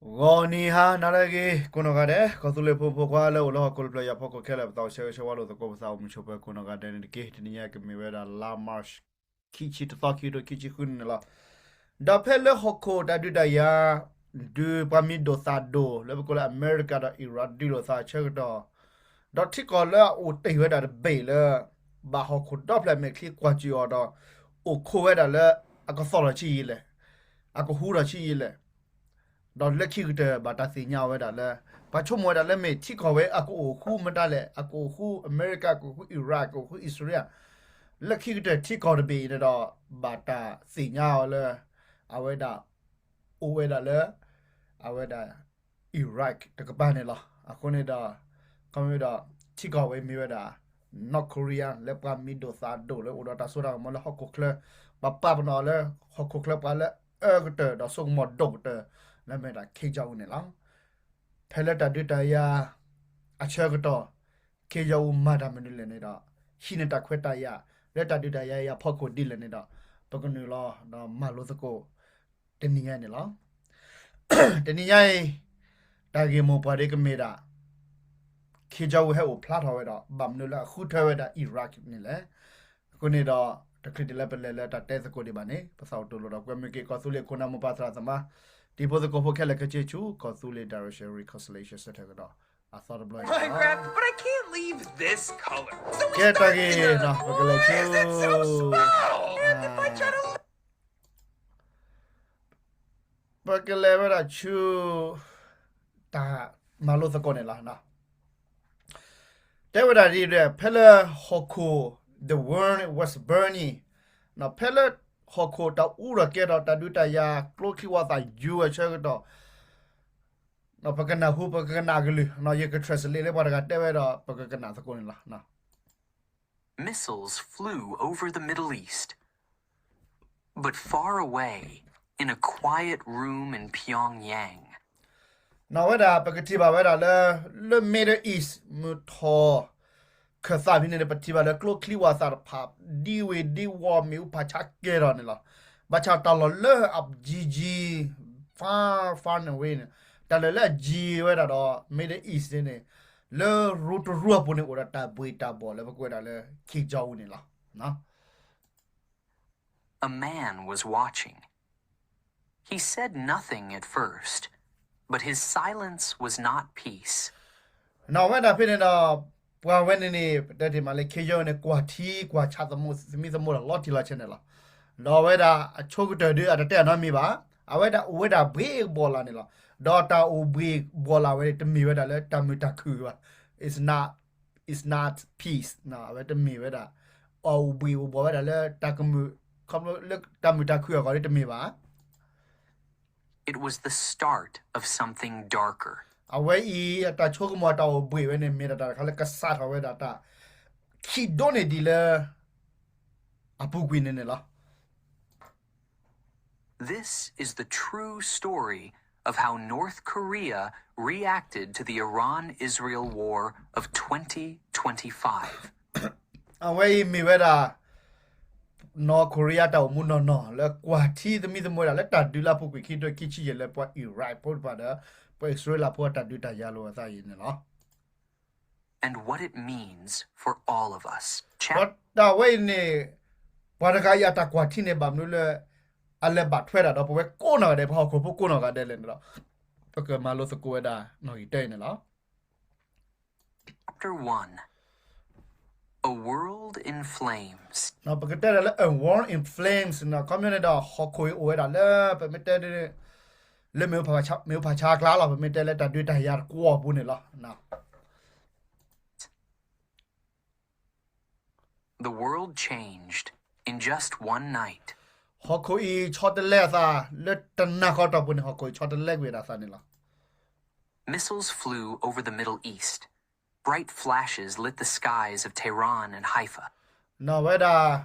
ဂီၤနံၤဟါနၤလၢအဂ့ၤ ကိးနီၢ်ဂၤဒဲး ကီၢ်သူလ့ၤဖိမုၣ်ဖိခွါလၢအိၣ်လၢဟီၣ်ခိၣ်တဖျၢၣ်ညါဖီခိၣ်ခဲလၢာ် ပသးအိၣ်ဆၢဂ့ၤဆၢဝါလိာ်သကိး ပသးအိၣ်မုာ်ဆိးပၢၤကိးနီၢ်ဂၤဒဲးန့ၣ်တက့ၢ်. တနံၤညါကမ့ၢ်ဝဲဒၣ်လါ March ခံဆံတသီ ခံကထိခံဆံဃုနံၣ်န့ၣ်လီၤ. ဒီးဖဲလၢဟီၣ်ခိၣ်တၢ်ဒုးတၢ်ယၤ ဒုးပှၤမံၤဒိၣ်သၣ်ဒိၣ် လၢပကိးလၢအမဲရကၤဒီးအံရၣ်ဒုးလိာ်သးအဆၢကတီၢ် ဒီးထံကီၢ်လၢအအိၣ်တ့ၢ်ဝဲဒၣ်တဘ့ၣ်လၢ ဘၣ်ဟီၣ်ခိၣ်ဒီဖျၢၣ်မဲာ်ချံကွၢ်စၢၤအီၤဒီး အိၣ်ခိးဝဲဒၣ်လၢ အကသီၣ်ထီၣ်ဆံးယံာ်လဲၣ်, အကဟူထီၣ်ဆံးယံာ်လဲၣ်, ဒီးလၢခံကတၢၢ်ဘၣ်တၢ်သ့ၣ်ညါဝဲဒၣ်လၢ ပှၤဆိကမိၣ်ဝဲဒၣ်လၢမ့ၢ်ထံကီၢ်ဝဲအကအိၣ်ဃုမတၤလဲၣ်, အကအိၣ်ဃုအမဲရကၤ, ကအိၣ်ဃုအံရၣ်, ကအိၣ်ဃုအံၣ်စရ့လး, လၢခံကတၢၢ်ထံကီၢ်တဘ့ၣ်အံၤန့ၣ်ဒီး ဘၣ်တၢ်သ့ၣ်ညါအီၤလၢ အဝဲဒၣ် အိၣ်ဝဲဒၣ်လၢ အဝဲဒၣ် အံရၣ်တကပၤန့ၣ်လီၤ. အဃိန့ၣ်ဒီး ခီမ့ၢ်ဒီး ထံကီၢ်ဝဲမ့ၢ်ဝဲဒၣ် North Korea လၢပှၤမံၤဒိၣ်သၣ်ဒိၣ်လၢအိၣ်ဒီးတၢ်စိတၢ်ကမီၤလၢဟီၣ်ခိၣ်ချၢ, ပှၤပာ်ပနီၣ်လၢ ဟီၣ်ခိၣ်ချၢပှၤလၢအၢကတၢၢ်ဒီးစိကမီၤဒိၣ်ကတၢၢ် လၢမ့ၢ်ဒၣ် Kim Jong Un န့ၣ်လီၤ. ဖဲလၢတၢ်ဒုးတၢ်ယၤ အဆၢကတီၢ် Kim Jong Un မၤတၢ်မနုၤလဲၣ်န့ၣ်ဒီး ဟံးန့ၢ်တၢ်ခွဲးတၢ်ယာ် လၢတၢ်ဒုးတၢ်ယၤအံၤအဖီခိၣ်ဒ်လဲၣ်န့ၣ်ဒီး ပကနုာ်လီၤဒီးမၤလိသကိး တနံၤညါအံၤန့ၣ်လီၤ. တနံၤညါအံၤ တၢ်ဂ့ၢ်မိၢ်ပှၢ်ဒ်ကမ့ၢ်ဒၣ် Kim Jong Un ဟဲအိၣ်ဖျါထီၣ်ဝဲဒီး ဘၣ်မနုၤလၢအဃုထၢဝဲဒၣ် Iraq န့ၣ်လဲၣ်. အဃိန့ၣ်ဒီး တချုးဒံးလၢပလဲၤလၢတၢ်တဲသကိးဒံးဘၣ်န့ၣ် ပသးအိၣ်တိၢ်လိာ်ဒီးကွဲမုာ်က့ၤ ကီၢ်သူလ့ၤခိၣ်နၢ်မိၢ်ပၢ်သရၣ်သမါ တံၤဖိသကိးဖိခဲလၢာ်ခဲဆ့ဆူ ကီၢ်သူလ့ၤ Direction Reconciliation Center ကဒီး အသီတဘျီအံၤန့ၣ်လီၤ. ကဲတၢ်ဂ့ၢ် ပကလဲၤဆူ ပကလဲၤဝဲဒၣ်ဆူ တၢ်မၤလိသကိးန့ၣ်လီၤ. တဲဝဲဒၣ်ဒ်ဒီး ဖဲလၢဟီၣ်ခိၣ် the world was burning ဖဲလၢဟီၣ်ခိၣ်တၢ်အူထီၣ်ကဲထီၣ် တၢ်ဒုးတၢ်ယၤ ကျိချံဝၣ်သၣ်ယုၢ်ဝဲဆၢကတီၢ် ပကနၢ်ဟူ ပကကနၣ်အကလုၢ်, ယက translate လၢပှၤတဂၤတဲဝဲဒီး ပကကနၣ်သကိးန့ၣ်လီၤ. Missiles flew over the Middle East, but far away, in a quiet room in Pyongyang. နီၢ်ဝဲဒၣ် ပကထံၣ်ဘၣ်ဝဲဒၣ်လၢ လၢ Middle East မုၢ်ထီၣ်ခၢၣ်သးဖဲန့ၣ် ပထံၣ်ဘၣ်လၢကျိချံဝၣ်သၣ်တဖၣ် ဒံဝ့ၤဒံဝီၤ မ့ၣ်အူဖးဆါကဲထီၣ်န့ၣ်လီၤ. ဘၣ်ဆၣ်တၢ်လီၢ်လၢအယံၤယံၤ far far away န့ၣ် တၢ်လီၢ်လၢအယံၤဝဲဒၣ်ဒီး Middle East န့ၣ် လၢရူတရူအပူၤန့ၣ် အိၣ်ဒီးတၢ်ဘှ့ၣ်တၢ်ဘှီၣ်လၢပကွဲးဒၣ်လၢ Kim Jong Un န့ၣ်လီၤ. A man was watching. He said nothing at first, but his silence was not peace. နီၢ်ဝဲဒၣ်ဖဲန့ၣ်ဒီး ပှၤဝဲန့ၣ်န့ၣ် ပတဲတ့ၢ်မးလၢ Kim Jong Un န့ၣ် ကွၢ်ထံကွၢ်ဆးသမံသမိးတၢ်လီၤတံၢ်လီၤဆဲးန့ၣ်လီၤ. ဒီးအဝဲဒၣ်အဆိကတၢၢ်ဒုး အတတဲအနီတမံၤဘၣ်. အဝဲဒၣ်အိၣ်ဝဲဒၣ်ဘှ့ၣ်ဘှီၣ်လၢ်န့ၣ်လီၤ. ဒီးတၢ်အိၣ်ဘှ့ၣ်ဘှီၣ်လၢ်ဝဲန့ၣ် တမ့ၢ်ဝဲဒၣ်လၢတၢ်မုာ်တၢ်ခုၣ်ဘၣ်. It's not, it's not peace အဝဲတမ့ၢ်ဝဲဒၣ် အအိၣ်ဘှ့ၣ်အိၣ်ဘှီၣ်ဝဲဒၣ်လၢတၢ်ကမုာ် ခီဖျိလၢတၢ်မုာ်တၢ်ခုၣ်အဂီၢ်န့ၣ်တမ့ၢ်ဘၣ်. It was the start of something darker. အဝဲအံၤ အတၢ်ဆိကမိၣ်တၢ်အိၣ်ဘှ့ၣ်ဝဲန့ၣ် မ့ၢ်ဒၣ်တၢ်တခါလၢကစးထီၣ်ဝဲဒၣ်တၢ်ခံးဒိၣ်န့ၢ်ဒံးလၢ အပူၤကွံာ်န့ၣ်န့ၣ်လီၤ. This is the true story of how North Korea reacted to the Iran-Israel war of twenty twenty-five. အဝဲအံၤမ့ၢ်ဝဲဒၣ် North Korea တၢ်အိၣ်မူနီၢ်နီၢ် လၢကွၢ်ထံသမံသမိးဒၣ်လၢတၢ်ဒုးလၢအပူၤကွံာ်ခံကထိခံဆံယဲၢ်လၢပှၤ Iraq ဖိတဖၣ်ဒီး ပှၤအံၣ်စရ့လးဖိအတၢ်ဒုးတၢ်ယၤလိာ်အသးအံၤန့ၣ်လီၤ. And what it means for all of us. ဒီးတၢ်ဝဲအံၤန့ၣ် ပှၤတဂၤအံၤအတၢ်ကွၢ်ထံန့ၣ် ဘၣ်မနုၤလၢ အလဲၤဘၣ်ထွဲဒၣ်ဒီးပဝဲကိးနီၢ်ဂၤဒဲး ပှၤဟီၣ်ခိၣ်ဖိကိးနီၢ်ဂၤဒဲးလဲၣ်န့ၣ်ဒီး ပကမၤလိသကိးဝဲဒၣ်နီၣ်ဂံၢ်တၢအံၤန့ၣ်လီၤ. Chapter one. A World in Flames. ပကတဲဒၣ်လၢ A World in Flames န့ၣ် ခီပညီန့ၣ်ဒီး ဟီၣ်ခိၣ်အံၤအိၣ်ဝဲဒၣ်လၢ ပမ့ၢ်တဲ လၢမ့ၣ်အူဖးဆါကျါလီၤ. ပမ့ၢ်တဲလၢတၢ်ဒုးတၢ်ယၤတကွီၢ်အပူၤန့ၣ်လီၤ. The world changed in just one night. ဟီၣ်ခိၣ်အံၤဆီတလဲအသး လၢတနၤဃီတီၢ်ပူၤန့ၣ် ဟီၣ်ခိၣ်အံၤဆီတလဲကွံာ်ဒၣ်သးန့ၣ်လီၤ. Missiles flew over the Middle East. Bright flashes lit the skies of Tehran and Haifa. နီၣ်ဝဲဒၣ်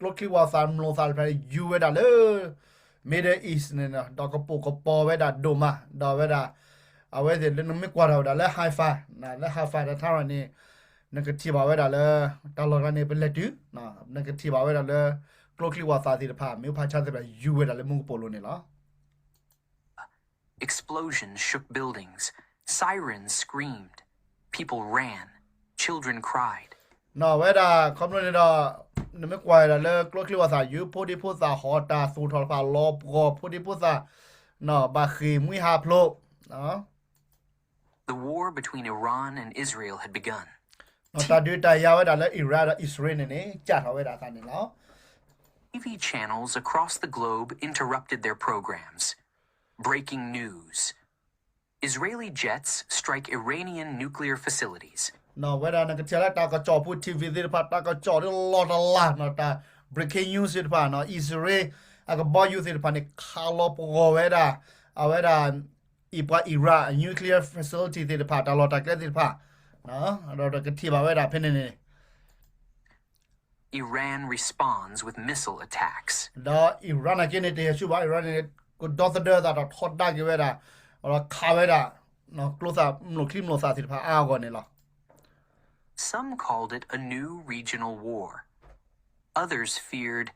ကျိချံဝၣ်သၣ်မျိာ်သၣ်တဖၣ်ယူၤဝဲဒၣ်လၢ Middle East န့ၣ် ဒီးကပိာ်ကပီၤဝဲဒၣ်ဒိၣ်မး ဒီးဝဲဒၣ် အဝဲသ့ၣ်လၢနမ့ၢ်ကွၢ်ထီၣ်ဝဲဒၣ်လၢ Haifa လၢ Haifa ဒီး Tehran န့ၣ် နကထံၣ်ဘၣ်ဝဲဒၣ်လၢ တၢ်လီၢ်တခါန့ၣ် ပလဲၤတုၤ နကထံၣ်ဘၣ်ဝဲဒၣ်လၢ ကျိချံဝၣ်သၣ်သ့ၣ်တဖၣ် မ့ၣ်အူဖးဆါသ့ၣ်တဖၣ် ယူၤဝဲဒၣ်လၢမူကပိာ်လိၤန့ၣ်လီၤ. Explosions shook buildings. Sirens screamed. People ran. Children cried. နီၢ်ဝဲဒၣ် ခီဖျိန့ၣ်ဒီး နမ့ၢ်ကွၢ်ဝဲဒၣ်လၢကျိချံဝၣ်သၣ်ယုၢ် ဖိဒံဖိသၣ်ဟီၣ်တၢ်သူၣ်ထီၣ်တဖၣ် လီၤပှီၢ်ဖိဒံဖိသၣ် ဘၣ်ဃ့ၢ်မှံဟးဖျိး The war between Iran and Israel had begun. တၢ်ဒုးတၢ်ယၤဝဲဒၣ်လၢ Iran ဒီး Israel န့ၣ်န့ၣ် စးထီၣ်ဝဲဒၣ်အသးန့ၣ်လီၤ. T V channels across the globe interrupted their programs. Breaking news. Israeli jets strike Iranian nuclear facilities. နီၢ်ဝဲဒၣ်နကထံၣ်လၢတၢ်ကစီၣ်ဖိ T V သ့ၣ်တဖၣ် တၢ်ကစီၣ်ဒ်လီၤတလၢ်နီၢ် တၢ် breaking news သ့ၣ်တဖၣ်နီၢ် အံၣ်စရ့လး အကဘီယူၤသ့ၣ်တဖၣ်န့ၣ် ခးလီၤပဂီၢ်ဝဲဒၣ် အဝဲဒၣ် အံၣ်ပှၤ Iran အ nuclear facility သ့ၣ်တဖၣ် တၢ်လီၢ်တၢ်ကျဲသ့ၣ်တဖၣ် ဒီးကထံၣ်ဘၣ်ဝဲဒၣ်ဖဲန့ၣ်န့ၣ် Iran responds with missile attacks. ဒီး Iran နာ်က့န့ၣ် တဟဲဆူၣ်ဘၣ် Iran န့ၣ် ကဒီသဒၢသးဒီးထီဒါက့ၤဝဲဒၣ် ဒီးခးဝဲဒၣ် ကျိသၣ် မျိာ်ချံမျိာ်သၣ်သ့ၣ်တဖၣ်အါအဂီၢ်န့ၣ်လီၤ. Some called it a new regional war. Others feared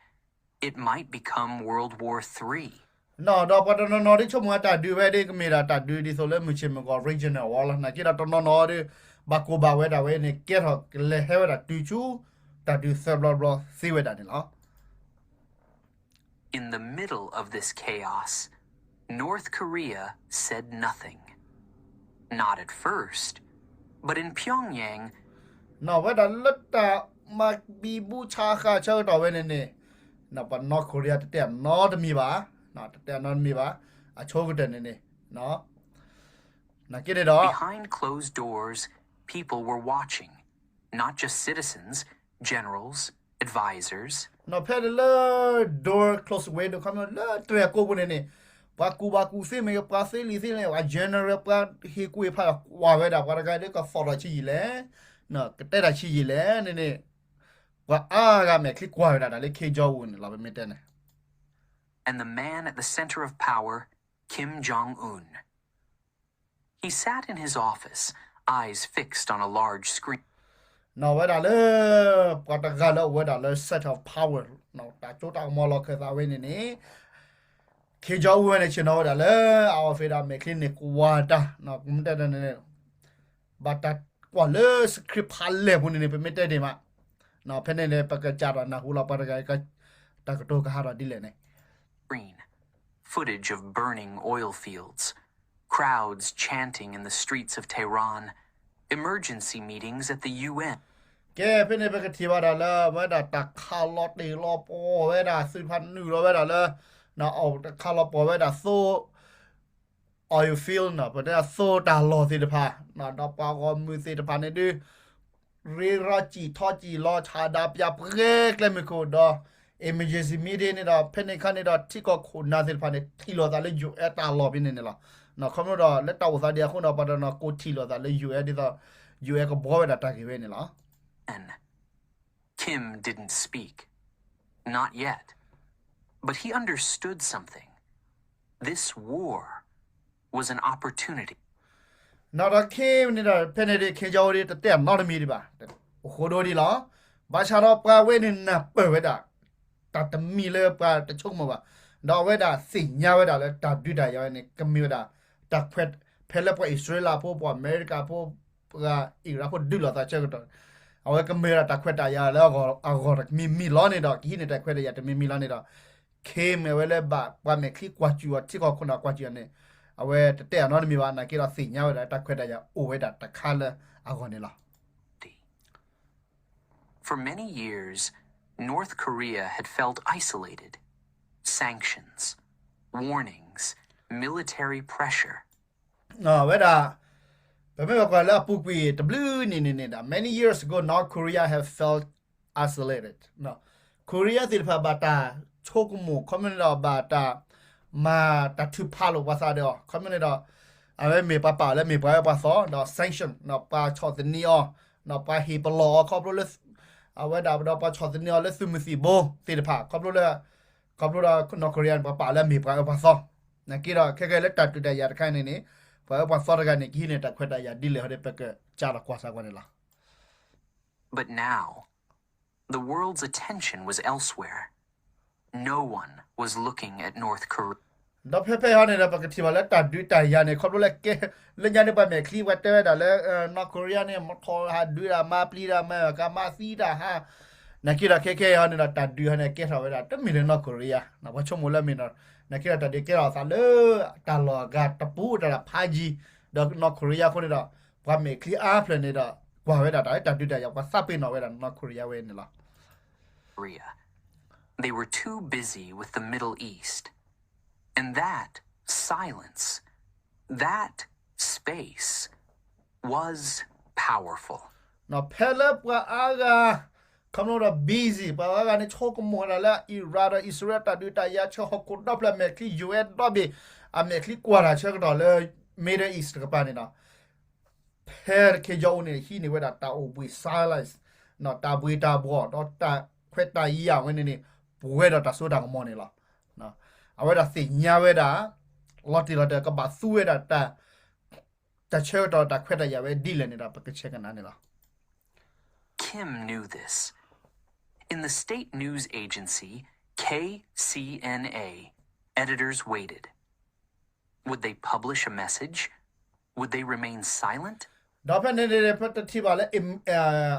it might become World War Three. နီၢ်ဒီးပှၤတနီၤနီၤဒ်ဆိကမိၣ်ဝဲတၢ်ဒုးဝဲဒ်ကမ့ၢ်ဒၣ်တၢ်ဒုးဒ်သိးလၢမုၢ်ဆ့ၣ်မုၢ်ဂီၤ regional war လီၤ. နာ်က့ဒီးတနီၤနီၤဒီး ဘၣ်ကိၢ်ဘၣ်ဝဲဒၣ်ဝဲန့ၣ် ကဲထီၣ်ကလဲၤဟဲဝဲဒၣ်တုၤဆူ တၢ်ဒုးသၢဘျီဘျီသ့ဝဲဒၣ်န့ၣ်လီၤ. In the middle of this chaos, North Korea said nothing. Not at first, but in Pyongyang, နီၢ်ဝဲဒၣ်လၢတၢ်မၤဘံဘူဆးဃာ်ဆၢကတီၢ်ဝဲန့ၣ်န့ၣ် ပှၤ North Korea တတဲအနီတမံၤဘၣ်, တတဲအနီတမံၤဘၣ်, အဆိကတၢၢ်န့ၣ်န့ၣ် နာ်က့န့ၣ်ဒီး Behind closed doors, people were watching, not just citizens, generals, advisors. နီၢ်ဖဲန့ၣ်လၢ door closed window ခီမ့ၢ်လၢတြဲၤကိးပူၤန့ၣ်န့ၣ် ပှၤကူၣ်ဘၣ်ကူၣ်သ့မ့ၢ်ဂ့ၤ ပှၤသ့လံာ်သ့လဲၣ် ပှၤ general ပှၤဟ့ၣ်ကူၣ်ဟ့ၣ်ဖးကွၢ်ဝဲဒၣ် ပှၤတဂၤဒ်ကသီၣ်ထီၣ်ဆံးယံာ်လဲၣ်, ကတဲတၢ်ဆံးယံာ်လဲၣ်န့ၣ်န့ၣ် ပှၤအါဂၤမဲာ်ချံကွၢ်ဝဲဒၣ်တၢ်လၢ Kim Jong Un န့ၣ်လီၤ ပမ့ၢ်တဲန့ၣ် And the man at the center of power, Kim Jong Un. He sat in his office, eyes fixed on a large screen. နီၢ်ဝဲဒၣ်လၢ ပှၤတဂၤလၢအအိၣ်ဝဲဒၣ်လၢ center of power တၢ်စိတၢ်ကမီၤလီၢ်ခၢၣ်သးဝဲန့ၣ်န့ၣ် Kim Jong Un ဝဲန့ၣ် ဆ့ၣ်နီၤဝဲဒၣ်လၢ အ office ဒီးမဲာ်ချံန့ၣ်ကွၢ်တၢ် ပမ့ၢ်တဲန့ၣ် ဘၣ်တၢ်ကွၢ်လၢ screen ဖးလဲၢ်ပူၤန့ၣ်န့ၣ် ပမ့ၢ်တဲဒံးမး ဖဲန့ၣ်န့ၣ် ပကစးထီၣ်နၢ်ဟူလီၤ ပှၤတဂၤအံၤ တၢ်ကတိၤကဟးထီၣ်ဒ်လဲၣ်န့ၣ် Screen. Footage of burning oil fields, crowds chanting in the streets of Tehran, emergency meetings at the U N. ကဲ ဖဲန့ၣ် ပကထံၣ်ဘၣ်ဒၣ်လၢ အဝဲဒၣ်တၢ်ခးလီၤတ့ၢ်လီၤပှီၢ်ဝဲဒၣ် သုးတဖၣ်နုာ်လီၤဝဲဒၣ်လၢ တၢ်ခးလီၤပှီၢ်ဝဲဒၣ်သိ oil field နီၢ် ပတဲသိတၢ်လီၢ်သ့ၣ်တဖၣ် ဒီးပှၤဂီၢ်မုၢ်သ့ၣ်တဖၣ်န့ၣ်ဒုး ရ့ရၤစံၣ်ထီစံၣ်လီၤ ဆန္ဒပြ ပှဲၤကျဲမုၢ်ခိၣ်ဒီး emergency meeting န့ၣ်ဒီး ဖဲန့ၣ်အခါန့ၣ်ဒီး ထံကီၢ်ခိၣ်နၢ်သ့ၣ်တဖၣ်န့ၣ် ထံၣ်လိာ်သးလၢ U S တၢ်လီၢ်ဖဲန့ၣ်န့ၣ်လီၤ. ခီဖျိဒီး လၢတၢ်အိၣ်သးဒ်အဃိဒီး ပှၤတနီၤကိးထံၣ်လိာ်သးလၢ U S ဒ်သိး U S ကဘှီဝဲဒၣ်တၢ်ဂ့ၢ်ဝဲန့ၣ်လီၤ. And Kim didn't speak. Not yet. But he understood something. This war was an opportunity. နီၢ်ဒီး Kim န့ၣ်ဒီး ဖဲန့ၣ်ဒ် Kim Jong Un ဒ်တတဲအနီတမံၤဒံးဘၣ်. အိၣ်ဃိဒိဒ်လီၤ. ဘၣ်ဆၣ်ဒီးပှၤဝဲန့ၣ်နၢ်ပၢၢ်ဝဲဒၣ် တၢ်တမံၤလၢပှၤတဆိကမိၣ်ဘၣ်. ဒီးအဝဲဒၣ်သ့ၣ်ညါဝဲဒၣ်လၢတၢ်ဒုးတၢ်ယၤဝဲန့ၣ် ကမ့ၢ်ဝဲဒၣ် တၢ်ခွဲး ဖဲလၢပှၤအံၣ်စရ့လးဖိ ပှၤအမဲရကၤဖိ ပှၤအံရၣ်ဖိ ဒုးလိာ်သးဆၢကတီၢ် အဝဲကမ့ၢ်ဝဲဒၣ်တၢ်ခွဲးတၢ်ယာ်လၢအဂီၢ်တမံၤမံၤလီၤန့ၣ်ဒီး ကဟံးန့ၢ်တၢ်ခွဲးတၢ်ယာ်တမံၤမံၤလီၤန့ၣ်ဒီး Kim မ့ၢ်ဝဲလၢဘၣ်ပှၤမဲာ်ချံကွၢ်စူၣ်အီၤ ထံကီၢ်ခိၣ်နၢ်ကွၢ်စူၣ်အီၤန့ၣ် အဝဲတတဲအနီတမံၤဘၣ် နာ်က့ဒီးသ့ၣ်ညါဝဲဒၣ်လၢတၢ်ခွဲးတၢ်ယာ်အိၣ်ဝဲဒၣ်တခါလၢအဂီၢ်န့ၣ်လီၤ. For many years, North Korea had felt isolated. Sanctions, warnings, military pressure. ဝဲဒၣ် ပမ့ၢ်ဘၣ်ကွၢ်လၢအပူၤကွံာ်တဘျုးနံၣ်န့ၣ်န့ၣ်ဒီး many years ago North Korea have felt isolated. Korea သ့ၣ်တဖၣ်ဘၣ်တၢ်ဆိကမိၣ် ခီမ့ၢ်န့ၣ်ဒီးဘၣ်တၢ် မၤတၢ်ထုးဖးလိာ်ပှၤသးဒီးအီၤ ခီမ့ၢ်န့ၣ်ဒီး အဝဲမ့ၢ်ပှၤပာ်အီၤလၢမ့ၢ်ပှၤအၢပှၤသီ ဒီး sanction ဒီးပှၤဆီၣ်သနံးအီၤ ဒီးပှၤဟ့ၣ်ပလီၢ်အီၤခီဖျိလၢ အဝဲဒၣ်ဒီးပှၤဆီၣ်သနံးအီၤလၢသုးမုၢ်သံၣ်ဘိသ့ၣ်တဖၣ် ခီဖျိလၢ ခီဖျိဒီး North Korea န့ၣ် ပှၤပာ်အီၤလၢမ့ၢ်ပှၤအၢပှၤသီ နာ်က့ဒီး ခဲကဲလၢတၢ်ဒုးတၢ်ယၤတခါန့ၣ်န့ၣ် ပှၤအၢပှၤသီတဂၤန့ၣ် ကဟံးန့ၢ်တၢ်ခွဲးတၢ်ယာ်ဒ်လဲၣ်ဟီဒီး ပကစးထီၣ်ကွၢ်စးကွၢ်န့ၣ်လီၤ. But now, the world's attention was elsewhere. No one was looking at North Korea. ဒီးဖဲဖဲဟီန့ၣ်ဒီး ပကထံၣ်ဘၣ်လၢတၢ်ဒုးတၢ်ယၤန့ၣ် ခီဖျိလၢကဲ လၢညါန့ၣ် ပှၤမဲာ်ချံ ပှၤတဲဝဲဒၣ်လၢ North Korea န့ၣ် မထီၣ်ဟးဒုးတၢ် မၤပျံၤတၢ် မၤကမၤသံတၢ်ဟါ နာ်က့ဒီး ခဲခဲအံၤဟီန့ၣ်ဒီး တၢ်ဒုးဟီန့ၣ် ကဲထီၣ်ဝဲဒၣ် တမ့ၢ်လၢ North Korea ပှၤဆိကမိၣ်လၢမ့ၢ်ဒီး နာ်က့ဒီး တၢ်ဒုးကဲထီၣ်အသးလၢ တၢ်လီၢ်အဂၤတပူၤ တၢ်ဖးယံၤ ဒီး North Korea အဃိန့ၣ်ဒီး ပှၤမဲာ်ချံအါဖျၢၣ်န့ၣ်ဒီး ကွၢ်ဝဲဒၣ်တၢ်လၢတၢ်ဒုးတ�်ယၤ ပှၤသးပ့ၤနီၣ်ဝဲဒၣ် North Korea ဝဲန့ၣ်လီၤ. Korea. They were too busy with the Middle East. And that silence, that space was powerful. ဖဲလၢပှၤအါဂၤ ခီဖျိဒီး busy ပှၤအါဂၤန့ၣ် ဆိကမိၣ်ဝဲဒၣ်လၢ Iran ဒီး Israel တၢ်ဒုးတၢ်ယၤ ဆၢဟီၣ်ခိၣ်ဒီဖျၢၣ် မဲာ်ချံ ယူၣ်ဝဲဒီဘ့ၣ် အမဲာ်ချံကွၢ်တၢ်ဆၢကတီၢ်လၢ Middle East တကပၤန့ၣ်ဒီး ဖဲ Kim Jong Un န့ၣ် ဟံးန့ၢ်ဝဲဒၣ်တၢ်အိၣ်ဘှံး silence တၢ်ဘှံးတၢ်ဘှီၣ် ဒီးတၢ်ခွဲးတၢ်ယာ်ဝဲန့ၣ်န့ၣ် ပဝဲဒီးတၢ်စိတၢ်ကမီၤန့ၣ်လီၤ. အဝဲဒၣ်သ့ၣ်ညါဝဲဒၣ် လီၤတံၢ်လီၤတဲာ် ကဘၣ်သူဝဲဒၣ် တၢ်ဆၢကတီၢ်တၢ်ခွဲးတၢ်ယာ်ဝဲဒ်လဲၣ်န့ၣ်ဒီး ပကဆဲးကနၣ်န့ၣ်လီၤ. Kim knew this. In the state news agency, K C N A, editors waited. Would they publish a message? Would they remain silent? ဒီးဖဲန့ၣ်န့ၣ် ပတထံၣ်ဘၣ်လၢ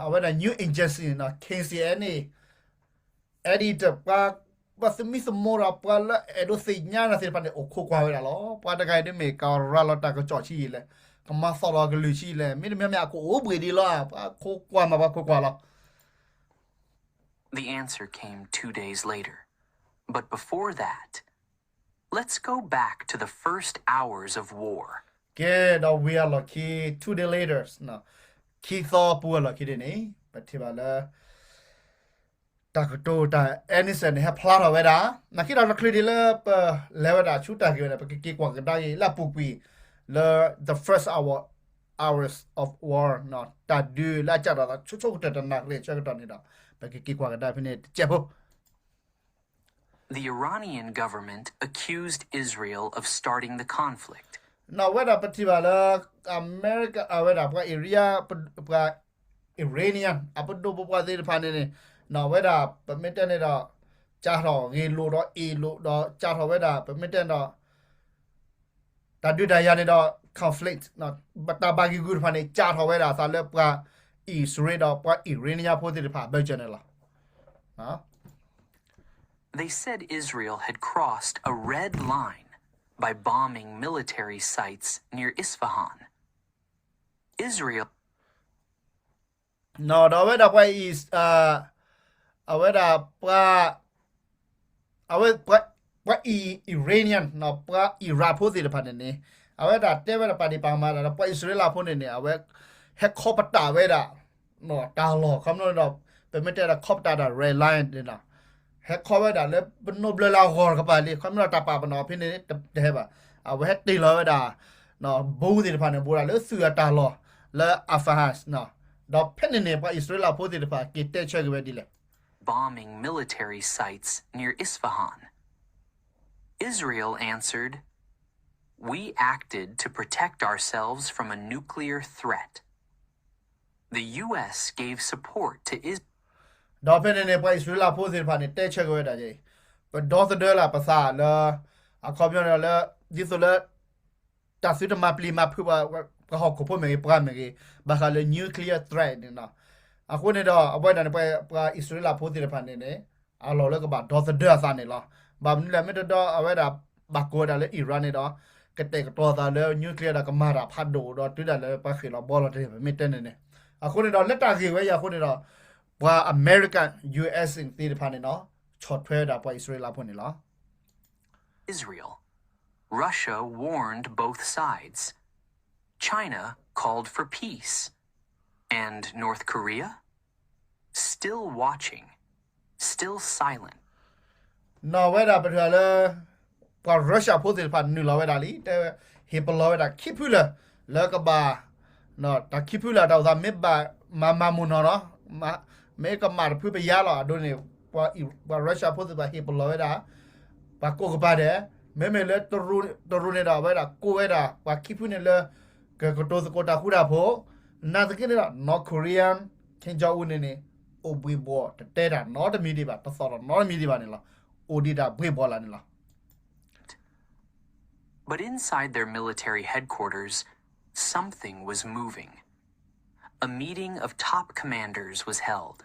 အဝဲဒၣ် news agency န့ၣ် K C N A editor ပှၤ ပှၤသမံသမိးဒီးပှၤလၢအဲၣ်ဒိးသ့ၣ်ညါနၤသ့ၣ်တဖၣ်န့ၣ် အိၣ်ခိးကွၢ်ဝဲဒၣ်လီၤ. ပှၤတဂၤအံၤဒ်မ့ၢ်ကရၤလီၤတၢ်ကစီၣ်ဆံးယံာ်လဲၣ်, ကမၤသီၣ်လီၤကလုၢ်ဆံးလဲၣ်, မ့တမ့ၢ်မ့ၢ်အကအိၣ်ဘှံးဒံးလီၤ, ပှၤခိးကွၢ်မး ပှၤခိးကွၢ်လီၤ. The answer came two days later. But before that, let's go back to the first hours of war. ကဲ ဒီးဝံၤအလီၢ်ခံ two day later, ခံသီပူၤအလီၢ်ခံန့ၣ်န့ၣ် ပထံၣ်ဘၣ်လၢ တၢ်ကတိၤတၢ် အဲန့စၢၣ်န့ၣ် ဟဲဖျါထီၣ်ဝဲဒၣ် နာ်က့ဒီးတချုးဒံးလၢ ပလဲၤဝဲဒၣ်ဆူတၢ်ဂ့ၢ်ဝဲန့ၣ် ပကက့ၤကွၢ်ကဒါက့ၤလၢအပူၤကွံာ် လၢ the first hour, hours of war, တၢ်ဒုးလၢအစးထီၣ်သး ဆိဆိကတၢၢ်တနၣ်ရံၣ်ဆၢကတီၢ်န့ၣ်ဒီး ပကက့ၤကွၢ်ကဒါဖဲန့ၣ်တစဲးဖိ The Iranian government accused Israel of starting the conflict. နီၢ်ဝဲဒၣ်ပထံၣ်ဘၣ်လၢ အမဲရကၤ အဝဲဒၣ်ပှၤ Iran ပှၤ Iranian အပဒိၣ်ပပှၢ်သ့ၣ်တဖၣ်န့ၣ်န့ၣ် နီၢ်ဝဲဒၣ်ပမ့ၢ်တဲန့ၣ်ဒီး စးထီၣ်ဂ့ၢ်လိာ်ဒီးအ့ၣ်လိာ်ဒီး စးထီၣ်ဝဲဒၣ် ပမ့ၢ်တဲန့ၣ်ဒီး တၢ်ဒုးတၢ်ယၤန့ၣ်ဒီး conflict တၢ်ဘၣ်ဂံၢ်ဂုာ်တဖၣ်န့ၣ် စးထီၣ်ဝဲဒၣ်အသးလၢပှၤအံၣ်စရ့လးဒီးပှၤ Iranian ဖိသ့ၣ်တဖၣ်အဘၢၣ်စၢၤန့ၣ်လီၤ. They said Israel had crossed a red line by bombing military sites near Isfahan. Israel နီၢ်ဒီးအဝဲဒၣ်ပှၤအံၣ် အဝဲဒၣ်ပှၤ အဝဲ ပှၤအံၣ် Iranian နီၢ် ပှၤအံၣ်ရၣ်ဖိသ့ၣ်တဖၣ်န့ၣ်န့ၣ် အဝဲဒၣ်တဲဝဲဒၣ်ပာ်ဒံးပာ်မၤဒၣ်ဒီး ပှၤအံၣ်စရ့လးဖိန့ၣ်န့ၣ် အဝဲ ဟဲခီပတာ်ဝဲဒၣ် တၢ်လီၢ် ခီဖျိဒီး ပမ့ၢ်တဲဒီးခီပတာ်ဒၣ် red line န့ၣ်နီၢ် ဟဲခီဝဲဒၣ်လၢပနိဘျၢလၢအဂီၢ်တကပၤလံ ခီဖျိဒီးတၢ်ပာ်ပနီၣ်ဖဲန့ၣ် တဟဲဘၣ် အဝဲဟဲတ့ၢ်လီၤဝဲဒၣ် ဘူးသ့ၣ်တဖၣ်န့ၣ် ဘူးဒၣ်လၢသုးအတၢ်လီၢ် လၢ Isfahan ဒီးဖဲန့ၣ်န့ၣ် ပှၤအံၣ်စရ့လးဖိသ့ၣ်တဖၣ် က့ၤတဲဆၢက့ၤဝဲဒ်လဲၣ် bombing military sites near Isfahan. Israel answered, We acted to protect ourselves from a nuclear threat. The U S gave support to Is ဒီးဖဲန့ၣ်န့ၣ် ပှၤအံၣ်စရ့လးဖိသ့ၣ်တဖၣ်န့ၣ် တဲဆၢက့ၤဝဲဒၣ် ပဒီသဒၢလၢပသးလၢ အခီပညီလၢ ဒ်သိးလၢ တၢ်သုတမၤပျံၤမၤဖုး ပှၤဟီၣ်ခိၣ်ဖိမ့ၢ်ဂ့ၤ ပှၤမ့ၢ်ဂ့ၤ ဘၣ်ဃးလၢ nuclear threat န့ၣ်လီၤ. အဃိန့ၣ်ဒီး အဝဲဒၣ်န့ၣ် ပှၤအံၣ်စရ့လးဖိသ့ၣ်တဖၣ်န့ၣ်န့ၣ် အလီၢ်လၢကဘၣ်ဒီသဒၢအသးန့ၣ်လီၤ. ဘၣ်မနုၤလဲၣ် မ့ၢ်တဒီအဝဲဒၣ် ဘၣ်ကိးဝဲဒၣ်လၢ Iran န့ၣ်ဒီး ကတဲာ်ကတီၤသးလၢ nuclear ဒီးကမၤတၢ်ဖးဒိၣ်ဒီး တုၤဒၣ်လဲာ်ပှၤဃ့ၢ်လီၤဘှီလီၤတဂ့ၤ ပမ့ၢ်တဲန့ၣ်န့ၣ် အဃိန့ၣ်ဒီး လၢတၢ်ဂ့ၢ်ဝဲအံၤအဃိန့ၣ်ဒီး ပှၤ American U S သ့ၣ်တဖၣ်န့ၣ်ဒီး ဆီၣ်ထွဲဝဲဒၣ်ပှၤအံၣ်စရ့လးဖိန့ၣ်လီၤ. Israel. Russia warned both sides. China called for peace. And North Korea? Still watching. Still silent. နီၢ်ဝဲဒၣ်ပထံၣ်လၢ ပှၤ Russia ဖိသ့ၣ်တဖၣ်နုာ်လီၤဝဲဒၣ်လံ တဲဝဲ ဟ့ၣ်ပလီၢ်ဝဲဒၣ်ခံဖုလၢာ် လၢကဘၣ် တၢ်ခံဖုလၢာ်တၢ်အိၣ်သးမ့ၢ်ဘၣ်မၤမၤမုၢ်နီၢ်နီၢ် မ့ၢ်ကမၣ်တဖုပယါလီၤ အဒိန့ၣ် ပှၤ Russia ဖိသ့ၣ်တဖၣ်ဟ့ၣ်ပလီၢ်ဝဲဒၣ် ပှၤကိးကပၤဒဲး မ့မ့ၢ်လၢ တရူးန့ၣ်ဒီး အဝဲဒၣ်ကိးဝဲဒၣ် ပှၤခံဖုန့ၣ်လၢ ကကတိၤသကိးတၢ်ဃူတၢ်ဖိး နာ်သက့န့ၣ်ဒီး North Korean Kim Jong Un န့ၣ်န့ၣ် အိၣ်ဘှံးဘှီၣ် တတဲတၢ်နီတမံၤဒံးဘၣ် တသီၣ်ထီၣ်နီတမံၤဒံးဘၣ်န့ၣ်လီၤ. အိၣ်ဒံးတၢ်ဘှံးဘှီၣ်လၢ်န့ၣ်လီၤ. But inside their military headquarters, something was moving. A meeting of top commanders was held.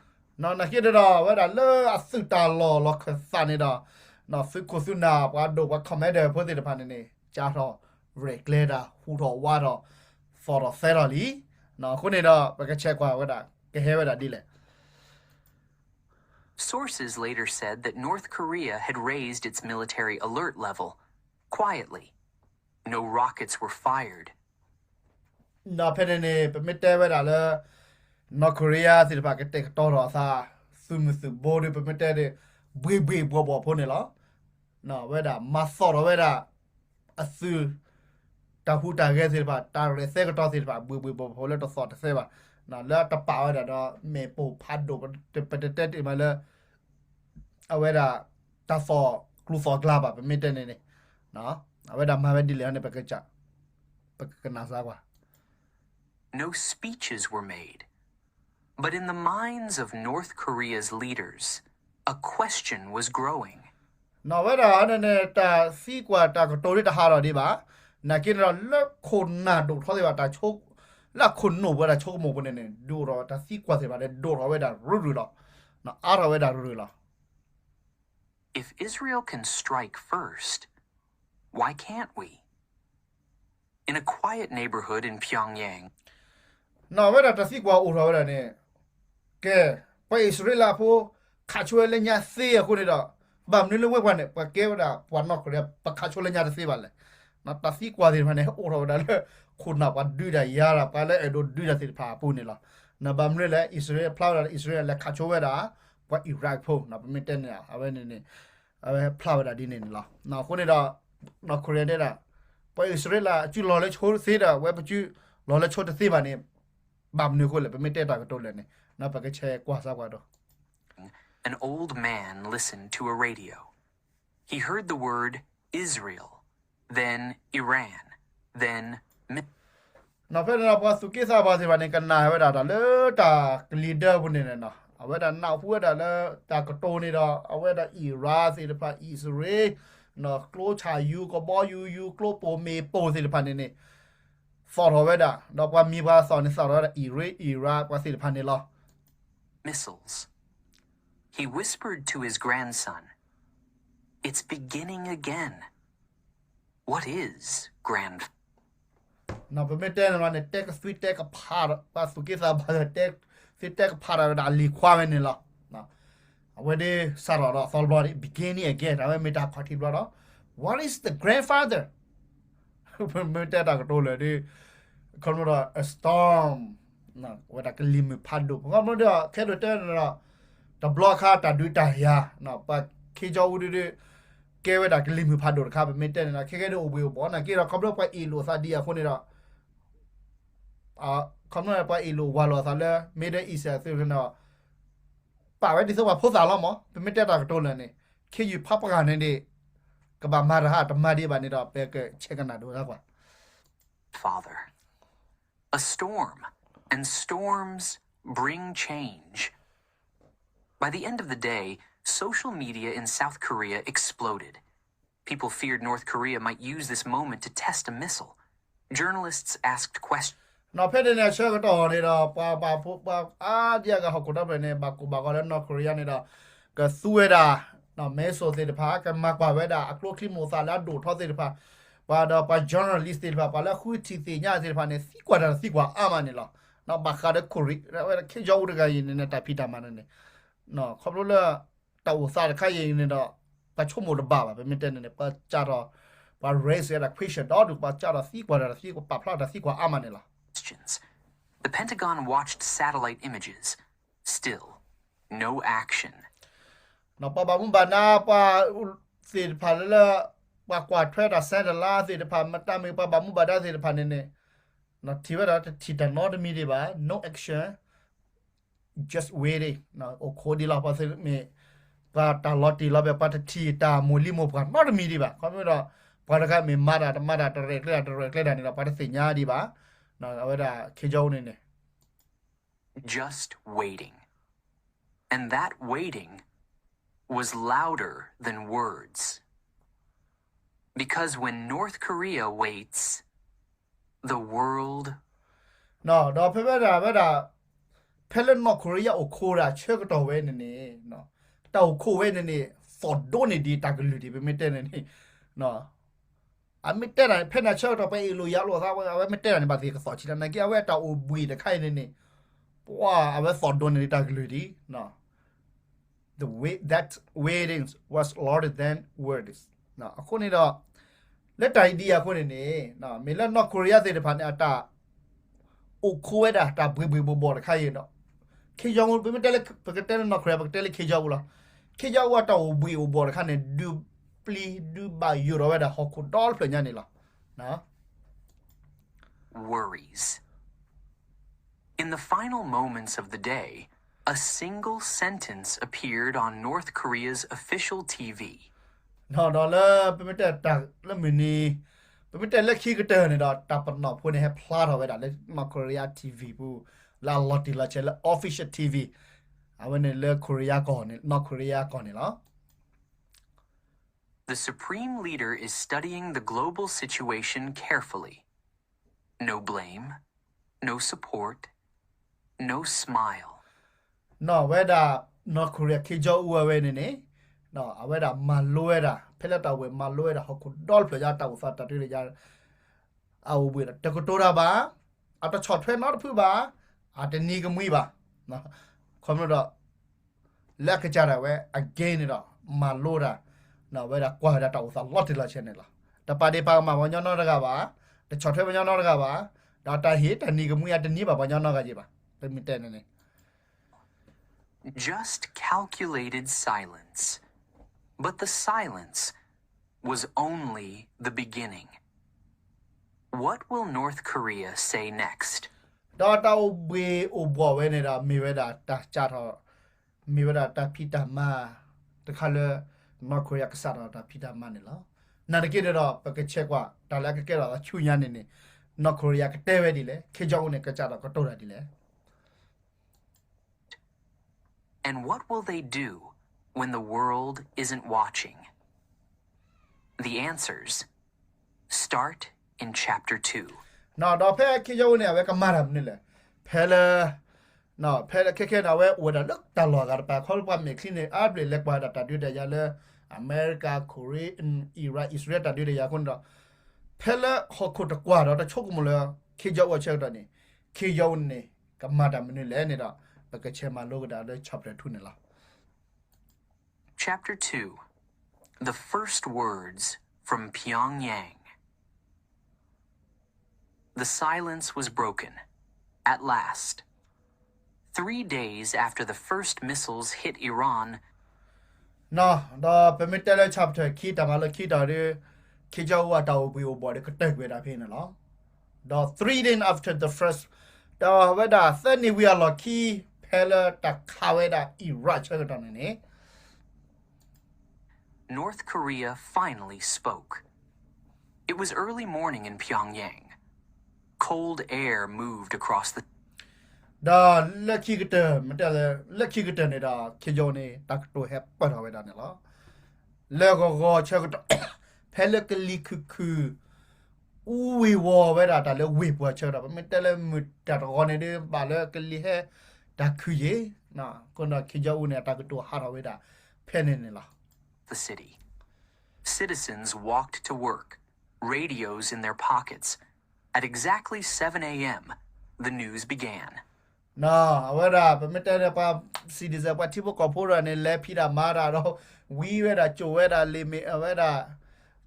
နာ်က့န့ၣ်ဒီး အဝဲဒၣ်လၢအသုးတၢ်လီၢ်လီၢ်ခၢၣ်သးန့ၣ်ဒီး သုးခိၣ်သုးနၢ် ပှၤဒိၣ်ပှၤ commander ဖိသ့ၣ်တဖၣ်န့ၣ်န့ၣ် ကၢ်ထီၣ်ရဲၣ်ကျဲၤတၢ် ဟူးထီၣ်ဝးထီၣ် သီၣ်ထီၣ်သဲထီၣ်လံ. အဃိန့ၣ်ဒီး ပကဆဲးကွၢ်ဝဲဒၣ် ကဟဲဝဲဒၣ်ဒ်လဲၣ်. Sources later said that North Korea had raised its military alert level quietly. No rockets were fired. ဒီးဖဲန့ၣ်န့ၣ် ပမ့ၢ်တဲဝဲဒၣ်လၢ North Korea သ့ၣ်တဖၣ်ကတဲာ်ကတီၤထီၣ်အသး သုးမုၢ်သုးဘိဒီး ပမ့ၢ်တဲဒီး ဘှ့ၣ်ဘှ့ၣ်ဘှီၣ်ဘှီၣ်ဖိန့ၣ်လီၤ. ဝဲဒၣ်မၤသီၣ်ထီၣ်ဝဲဒၣ် အသုး တၢ်ဟူးတၢ်ဂဲၤသ့ၣ်တဖၣ် တၢ်ရဲၣ်သဲကတီၤသ့ၣ်တဖၣ် ဘှ့ၣ်ဘှ့ၣ်ဘှီၣ်ဘှီၣ်ဖိလၢတသီၣ်တသဲဘၣ်. လၢတပာ်ဝဲဒၣ်ဒီး မ့ၣ်ပိၢ်ဖးဒိၣ် ပတတဲတ့ၢ်မးလၢ အဝဲဒၣ် တၢ်သီၣ်ကျူသီၣ်ကျါဘၣ် ပမ့ၢ်တဲန့ၣ်န့ၣ် အဝဲဒၣ်မၤဝဲဒ်လဲၣ်န့ၣ် ပက ပကကနၣ်စၢ်ကွၢ်. No speeches were made, but in the minds of North Korea's leaders, a question was growing. နီၢ်ဝဲဒၣ်န့ၣ်န့ၣ် တၢ်သံကွၢ်တၢ်ကတိၤဒ်တဟးထီၣ်ဒံးဘၣ်. နာ်က့န့ၣ်ဒီး လၢခိၣ်နၢ်ဒိၣ်ထီသ့ၣ်တဖၣ် တၢ်ဆိ လၢအခိၣ်နူာ်ပှၤတၢ်ဆိကမိၣ်ပူၤန့ၣ်န့ၣ် ဒိၣ်ထီၣ်ဝဲ တၢ်သံကွၢ်သ့ၣ်တဖၣ်န့ၣ် ဒိၣ်ထီၣ်ဝဲဒၣ်ရုၢ်ရုၢ်လီၤ. အါထီၣ်ဝဲဒၣ်ရုၢ်ရုၢ်လီၤ. If Israel can strike first, why can't we? In a quiet neighborhood in Pyongyang. နီၢ်ဝဲဒၣ်တၢ်သံကွၢ်အိၣ်ထီၣ်ဝဲဒၣ်န့ၣ် ကဲ ပှၤအံၣ်စရ့လးဖိ ခးဆိဝဲလၢညါသ့အဃိန့ၣ်ဒီး ဘၣ်မနုၤလၢဝဲပှၤန့ၣ် ပှၤကဲဝဲဒၣ်ပှၤနီၢ်ခိရံယါ ပခးဆိလၢညါတသ့ဘၣ်လဲၣ်. တၢ်သံကွၢ်သ့ၣ်တဖၣ်န့ၣ် အိၣ်ထီၣ်ဝဲဒၣ်လၢ ခိၣ်နၢ်ပှၤဒုးတၢ်ယၤတၢ် ပှၤလၢအဲၣ်ဒိးဒုးတၢ်သ့ၣ်တဖၣ်အပူၤန့ၣ်လီၤ. ဘၣ်မနုၤလဲၣ် အံၣ်စရ့လးဖျါဝဲဒၣ် အံၣ်စရ့လးလဲၤခးဆိဝဲဒၣ် ပှၤအံရၣ်ဖိ ပမ့ၢ်တဲန့ၣ် အဝဲန့ၣ်န့ၣ် အဝဲဖျါဝဲဒၣ်ဒ်န့ၣ်န့ၣ်လီၤ. အဃိန့ၣ်ဒီး နီၢ်ခိရံယါ တဲဒၣ် ပှၤအံၣ်စရ့လးအစုလီၤလၢဆိသ့ဒီး ဝဲပစုလီၤလၢဆိတသ့ဘၣ်န့ၣ် ဘၣ်မနုၤအဃိလဲၣ် ပမ့ၢ်တဲတၢ်ကတိၤလဲၣ်န့ၣ် ပကဆဲးကွၢ်စၢ်ကွၢ်ဒီး An old man listened to a radio. He heard the word Israel, then Iran, then နီၢ်ဖဲန့ၣ်ဒီး ပှၤသူၣ်က့သးပှၢ်သ့ၣ်တဖၣ်န့ၣ် ကနၣ်ဝဲဒၣ်တၢ်လၢတၢ်ကလံၤဒၢပူၤန့ၣ်န့ၣ် အဝဲဒၣ်နၢ်ဟူဝဲဒၣ်လၢတၢ်ကတိၤန့ၣ်ဒီး အဝဲဒၣ်အံရၣ်သ့ၣ်တဖၣ် အံၣ်စရ့လး ကျိဆၣ်ယူၤ ကဘီယူၤယူၤ ကျိပိၢ်မ့ၣ်ပိၢ်သ့ၣ်တဖၣ်န့ၣ်န့ၣ် သီၣ်ထီၣ်ဝဲဒၣ် ဒီးပှၤမံၤပှၤသီၣ်န့ၣ် သီၣ်ထီၣ်ဝဲဒၣ် အံၣ်စရ့လး အံရၣ် ပှၤသ့ၣ်တဖၣ်န့ၣ်လီၤ. Missiles. He whispered to his grandson, It's beginning again. What is, grand နီၢ်ပမ့ၢ်တဲန့ၣ်လီၤန့ၣ် တဲကသွံတဲကဖးဒီး ပှၤသူၣ်က့သးပှၢ် တဲကသွံတဲကဖးဒီးဝဲဒၣ်အလံၤခွါဝဲန့ၣ်လီၤ. အဝဲဒၣ်စးထီၣ်ဒီးအသီတဘျီ beginning again အဝဲမ့ၢ်တၢ်ခီၣ်ထံးတဘျီဒီး What is the grandfather? ပမ့ၢ်တဲတၢ်ကတိၤလၢာ်ဒီး ခီဖျိဒီး a storm ဝဲဒၣ်ကလံၤမုၢ်ဖးဒိၣ် ခီဖျိဒီး ခဲဒိးတဲန့ၣ်ဒီး တဘျီခါတၢ်ဒုးတၢ်ယၤ ပှၤခ့ကၠီအူဒုဒု ကဲဝဲဒၣ်ကလံၤမုၢ်ဖးဒိၣ်တခါ ပမ့ၢ်တဲန့ၣ်ဒီး ခဲကဲဒုးအိၣ်ဘှံးအိၣ်ဘှီၣ် နာ်က့ဒီး ခီဖျိပှၤအ့ၣ်လိာ်သးဒ်အံၤအဃိန့ၣ်ဒီး ခီဖျိပှၤအ့ၣ်လိာ်ဝၤလိာ်အသးလၢ Middle East အသုးန့ၣ်ဒီး ပာ်ဝဲဒ်သိးပှၤဖိသၣ်လီၤမး ပမ့ၢ်တဲတၢ်ကတိၤလၢာ်န့ၣ် ခ့ယုၢ်ဖးပှၢ်န့ၣ်ဒီး ကဘၣ်မၤတဟါတမၤဒံးဘၣ်န့ၣ်ဒီး ပကဆဲးကနၣ်ဒိးတၢ်ကွၢ် Father. A storm, and storms bring change. By the end of the day, social media in South Korea exploded. People feared North Korea might use this moment to test a missile. Journalists asked questions. နီၢ်ဖဲန့ၣ်န့ၣ် အဆၢကတီၢ်န့ၣ်ဒီး ပှၤဘၣ်ဖိပှၤအါဒံအါဂၤဟီၣ်ခိၣ်ဒီဖျၢၣ်န့ၣ် ဘၣ်ကိၢ်ဘၣ်ဂီၤလၢ North Korea န့ၣ်ဒီး ကသူဝဲဒၣ် missile သ့ၣ်တဖၣ် ကမၤကွၢ်ဝဲဒၣ် အကျိချံမျိာ်သၣ်လၢအဒိၣ်ထီသ့ၣ်တဖၣ် ပှၤဒီးပှၤ journalist သ့ၣ်တဖၣ် ပှၤလၢဃုထံၣ်သ့ၣ်ညါသ့ၣ်တဖၣ်န့ၣ် သံကွၢ်တၢ်သံကွၢ်အါမးန့ၣ်လီၤ. ဘၣ်ဃးဒီး Korea ဝဲဒၣ် ခ့ကၠီအူတဂၤအံၤန့ၣ် တၢ်ဖံးတၢ်မၤန့ၣ်န့ၣ် ခီဖျိလၢ တၢ်အိၣ်သးတခါအံၤန့ၣ်ဒီး ပှၤဆိကမိၣ်တဘၣ်ဘၣ် ပမ့ၢ်တဲန့ၣ်န့ၣ် ပှၤစးထီၣ် ပှၤ raise ဝဲဒၣ် question ဒီးဒုး ပှၤစးထီၣ်သံကွၢ်တၢ်သံကွၢ် ပာ်ဖျါတၢ်သံကွၢ်အါမးန့ၣ်လီၤ. Questions. The Pentagon watched satellite images. Still, no action. ပှၤဘၣ်မူဘၣ်ဒါ ပှၤသ့ၣ်တဖၣ်လၢ ပှၤကွၢ်ထွဲတၢ် satellite သ့ၣ်တဖၣ် မတၤမ့ၢ်ပှၤဘၣ်မူဘၣ်ဒါသ့ၣ်တဖၣ်န့ၣ်န့ၣ် ထံၣ်ဝဲဒၣ်တထံၣ်တၢ်နီတမံၤဒံးဘၣ် no action. Just waiting. အိၣ်ခိးဒံးလီၤ ပှၤသ့ၣ်မ့ၢ် ပှၤတၢ်လီၤတံၢ်လီၤဘဲ ပှၤတထံၣ်တၢ်မိၢ်လံမိၢ်ပှၢ်နီတမံၤဒံးဘၣ်. ခီဖျိဒီး ပှၤတခါမ့ၢ်မၤတၢ်တမၤတၢ် တရဲၣ်ကျဲၤတၢ်တရဲၣ်ကျဲၤတၢ်န့ၣ်ဒီး ပှၤတသ့ၣ်ညါဒံးဘၣ်. အဝဲဒၣ် ခ့ကၠီအူန့ၣ်န့ၣ် Just waiting. And that waiting was louder than words. Because when North Korea waits, the world ဒီးဖဲဝဲဒၣ်ဝဲဒၣ် ဖဲလၢ North Korea အိၣ်ခိးဝဲဒၣ်ဆၢကတီၢ်ဝဲန့ၣ်န့ၣ်, တၢ်အိၣ်ခိးဝဲန့ၣ်န့ၣ် သီၣ်ဒိန့ၢ်ဒံးတၢ်ကလုၢ်ဒံး ပမ့ၢ်တဲန့ၣ်န့ၣ်, အမ့ၢ်တဲဒၣ်န့ၣ် ဖဲန့ၣ်ဆၢကတီၢ် ပအဲၣ်လိာ်ယၤလိာ်သးဝဲ အဝဲမ့ၢ်တဲဒၣ်န့ၣ် ဘၣ်သ့ၣ်ကသီၣ်ဆံးလီၤ နာ်က့ အဝဲတၢ်အိၣ်ဘှံးတခါအံၤန့ၣ်န့ၣ်, ပှၤ အဝဲသီၣ်ဒိန့ၢ်ဒံးတၢ်ကလုၢ်ဒံး The wait, that waiting was longer than words. အဃိန့ၣ်ဒီး လၢတၢ်အံၤဒ်အံၤအဃိန့ၣ်န့ၣ်, မ့ၢ်လၢ North Korea သ့ၣ်တဖၣ်န့ၣ် အတၢ်အိၣ်ခိးဝဲဒၣ်တၢ်ဘှံးဘှံးဘီၣ်ဘီၣ်တခါအံၤဒီး Kim Jong Un ပမ့ၢ်တဲလၢ ပကတဲလၢ North Korea ပကတဲလၢ Kim Jong Un လီၤ. Kim Jong Un အတၢ်အိၣ်ဘှံးအိၣ်ဘီၣ်တခါန့ၣ် ဒုးပျံၤဒုးဘၣ်ယိၣ်ထီၣ်ဝဲဒၣ်ဟီၣ်ခိၣ်ဒီဖျၢၣ်ညါန့ၣ်လီၤ. Worries. In the final moments of the day, a single sentence appeared on North Korea's official T V. ဒီးလၢ ပမ့ၢ်တဲလၢမုၢ်နံၤ, ပမ့ၢ်တဲလၢခံကတၢၢ်န့ၣ်ဒီး တၢ်ပနီၣ်ဖိန့ၣ် ဟဲဖျါထီၣ်ဝဲဒၣ်လၢ North Korea T V ပူၤ လၢအလီၤတံၢ်လီၤဆဲးလၢ official T V, အဝဲန့ၣ်လၢ Korea ကီၢ်န့ၣ်, North Korea ကီၢ်န့ၣ်လီၤ. The supreme leader is studying the global situation carefully. No blame, no support, no smile. ဝဲဒၣ် North Korea Kim Jong Un အဝဲန့ၣ်န့ၣ်, အဝဲဒၣ်မၤလိဝဲဒၣ် ဖဲလၢတၢ်ဝဲၢ်မၤလိဝဲဒၣ် ဟီၣ်ခိၣ်ဒီဖျၢၣ်ညါ တၢ်အိၣ်သးတၢ်ဒုးတၢ်ယၤ အအိၣ်ဘှံးဒီး တကတိၤတၢ်ဘၣ်, အတဆီၣ်ထွဲနီတဖုဘၣ်, အတနံၤကမှံဘၣ်, ခီဖျိဒီး လၢအကစၢ်ဒၣ်ဝဲ again န့ၣ်ဒီး မၤလိတၢ်, ဝဲဒၣ်ကွၢ်ဝဲဒၣ်တၢ်အိၣ်သးလီၤတံၢ်လီၤဆဲးန့ၣ်လီၤ. တပာ်ဒ့ၣ်ပာ်ကမၣ်ပှၤကညီနီတဂၤဘၣ်, တဆီၣ်ထွဲပှၤကညီနီတဂၤဘၣ်, ဒီးတၢ်ဟ့ၣ်တၢ်နံၤကမှံအတနံၤဘၣ်ပှၤကညီနီတဂၤယံၤဘၣ်, ပမ့ၢ်တဲန့ၣ်န့ၣ် Just calculated silence. But the silence was only the beginning. What will North Korea say next? ဒီးတၢ်အိၣ်ဘှံးအိၣ်ဘီၣ်ဝဲန့ၣ်ဒီး မ့ၢ်ဝဲဒၣ်တၢ်စးထီၣ်, မ့ၢ်ဝဲဒၣ်တၢ်ဖံးတၢ်မၤတခါလၢ North Korea ကစးထီၣ်တၢ်ဖံးတၢ်မၤန့ၣ်လီၤ. နာ်သက့န့ၣ်ဒီး ပကဆဲးကွၢ် တၢ်လၢအကကဲထီၣ်သးဆူညါန့ၣ်န့ၣ် North Korea ကတဲဝဲဒ်လဲၣ်, Kim Jong Un န့ၣ် ကစးထီၣ်ကတိၤတၢ်ဒ်လဲၣ်. And what will they do when the world isn't watching? The answers start in chapter two. ဒီးဖဲ Kim Jong Un န့ၣ် အဝဲကမၤတၢ်မနုၤလဲၣ်, ဖဲလၢ ဖဲလၢခဲခဲန့ၣ် အဝဲအိၣ်ဝဲဒၣ်လၢတၢ်လီၢ်အဂၤတပၤ ခီဖျိပှၤမဲာ်ချံန့ၣ် အါဘျဲၣ်လဲၤကွၢ်ဝဲဒၣ်တၢ်ဒုးတၢ်ယၤလၢ အမဲရကၤ, ခိရ့, အံရၣ်, အံၣ်စရ့လးတၢ်ဒုးတၢ်ယၤအဃိန့ၣ်ဒီး ဖဲလၢဟီၣ်ခိၣ်တကွၢ်ဒီးတဆိကမိၣ်လၢ Kim Jong Un အဆၢကတီၢ်န့ၣ် Kim Jong Un န့ၣ် ကမၤတၢ်မနုၤလဲၣ်န့ၣ်ဒီး ပကဆဲးမၤလိကဒီးလၢ chapter two န့ၣ်လီၤ. Chapter two. The first words from Pyongyang. The silence was broken. At last. Three days after the first missiles hit Iran, ဒီးပမ့ၢ်တဲလၢ chapter ခံ တၢ်မၤလိခံတီၤဒီး Kim Jong Un အတၢ်အိၣ်ဘှံးအိၣ်ဘီၣ်ဒီးကတၢၢ်ကွံာ်ဝဲဒၣ်ဖဲန့ၣ်လီၤ. ဒီး three days after the first, ဒီးဝဲဒၣ်သၢနံၣ်ဝံၤအလီၢ်ခံ ဖဲလၢတၢ်ခးဝဲဒၣ် Iran ဆၢကတီၢ်န့ၣ်န့ၣ် North Korea finally spoke. It was early morning in Pyongyang. Cold air moved across the ဒီးလၢခံကတၢၢ် မ့ၢ်တဲလၢ လၢခံကတၢၢ်န့ၣ်ဒီး Kim Jong Un န့ၣ် တၢ်ကတိၤဟဲပၢၢ်ထီၣ်ဝဲဒၣ်န့ၣ်လီၤ. လၢဂီၤဂီၤဆၢကတီၢ် ဖဲလၢကလံၤခုၣ်ခုၣ် အူဝ့ၤဝီၤဝဲဒၣ်တၢ်လၢဝ့ၢ်ပူၤအဆၢကတီၢ် ပမ့ၢ်တဲလၢမုၢ်တၢ်တဂီၤန့ၣ်ဒီး ဘၣ်လၢကလံၤဟဲတၢ်ခုၣ်ယ့ၣ်, အဃိဒီး Kim Jong Un န့ၣ် အတၢ်ကတိၤဟးထီၣ်ဝဲဒၣ် ဖဲန့ၣ်န့ၣ်လီၤ. The city. Citizens walked to work, radios in their pockets. At exactly seven a.m., the news began. အဝဲဒၣ် ပမ့ၢ်တဲဒီးပှၤ citizen ပှၤထံဖိကီၢ်ဖိဒီးန့ၣ် လဲၤဖံးတၢ်မၤတၢ်ဒီး ဝံဝဲဒၣ် ကၠိဝဲဒၣ်လံာ်မ့ၢ် အဝဲဒၣ်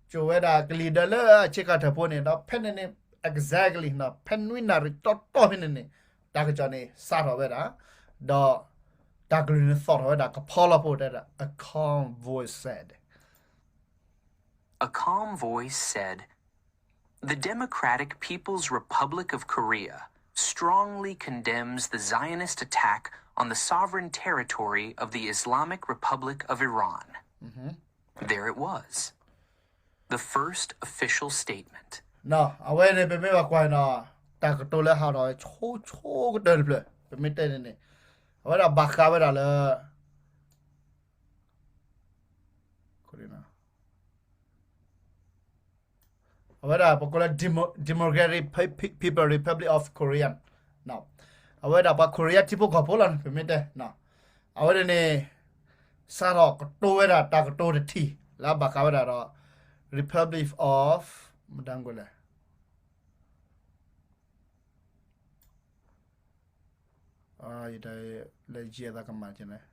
ကၠိဝဲဒၣ်ကလံၤဒၢလၢအဆ့ကၤထၢၣ်ဖိန့ၣ် ဒီးဖဲန့ၣ်န့ၣ် exactly ဖဲနွံနၣ်ရံၣ်တီတီဖဲန့ၣ်န့ၣ် တၢ်ကစီၣ်န့ၣ် စးထီၣ်ဝဲဒၣ် ဒီး တၢ်ကလုၢ်န့ၣ်သီၣ်ထီၣ်ဝဲဒၣ် ကဖီလီၤဖိတဲဒၣ် a calm voice said. A calm voice said, The Democratic People's Republic of Korea strongly condemns the Zionist attack on the sovereign territory of the Islamic Republic of Iran. There it was. The first official statement. အဝဲန့ၣ် ပမ့ၢ်ဘၣ်ကွၢ်နီၤ တၢ်ကတိၤလၢဟးထီၣ်ဆိဆိကတၢၢ်တဖျၢၣ် ပမ့ၢ်တဲန့ၣ်န့ၣ် အဝဲဒၣ်ဘၣ်ဃးဝဲဒၣ်လၢ ခိၣ် အဝဲဒၣ်ပကိးလၢ Demo- Democratic Pe- People Republic of Korea အဝဲဒၣ်ပှၤ Korea ထံဖိကီၢ်ဖိလီၤန့ၣ် ပမ့ၢ်တဲ အဝဲဒၣ်န့ၣ် စးထီၣ်ကတိၤဝဲဒၣ်တၢ်ကတိၤတထံၣ် လၢအဘၣ်ဃးဝဲဒၣ်ဒီး Republic of မတၤကွလဲၣ် ယလဲၤယဲသးကမၣ်ကဲန့ၣ်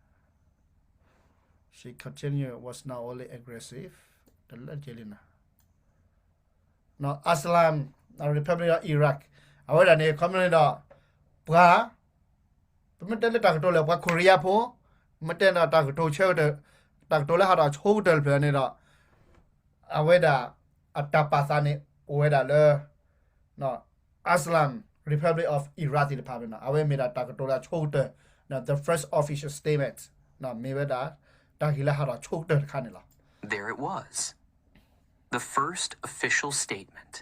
She continued was not only aggressive တလၢကဲလံနီၤ Islam Republic of Iraq အဝဲဒၣ်န့ၣ် ခီမ့ၢ်န့ၣ်ဒီး ပှၤ ပမ့ၢ်တဲလၢတၢ်ကတိၤလၢပှၤ Korea ဖိ မ့ၢ်တဲဒီးတၢ်ကတိၤဆၢကတီၢ် တၢ်ကတိၤလၢဟးထီၣ်ဆိကတၢၢ်တဖျၢၣ်န့ၣ်ဒီး အဝဲဒၣ် အတၢ်ပာ်သးန့ၣ် အိၣ်ဝဲဒၣ်လၢ Islam Republic of Iraq သ့ၣ်တဖၣ်န့ၣ် အဝဲမ့ၢ်ဒၣ်တၢ်ကတိၤလၢအဆိကတၢၢ် the first official statement မ့ၢ်ဝဲဒၣ် တၢ်ဂ့ၢ်လၢဟးထီၣ်ဆိကတၢၢ်တခါန့ၣ်လီၤ. There it was, the first official statement.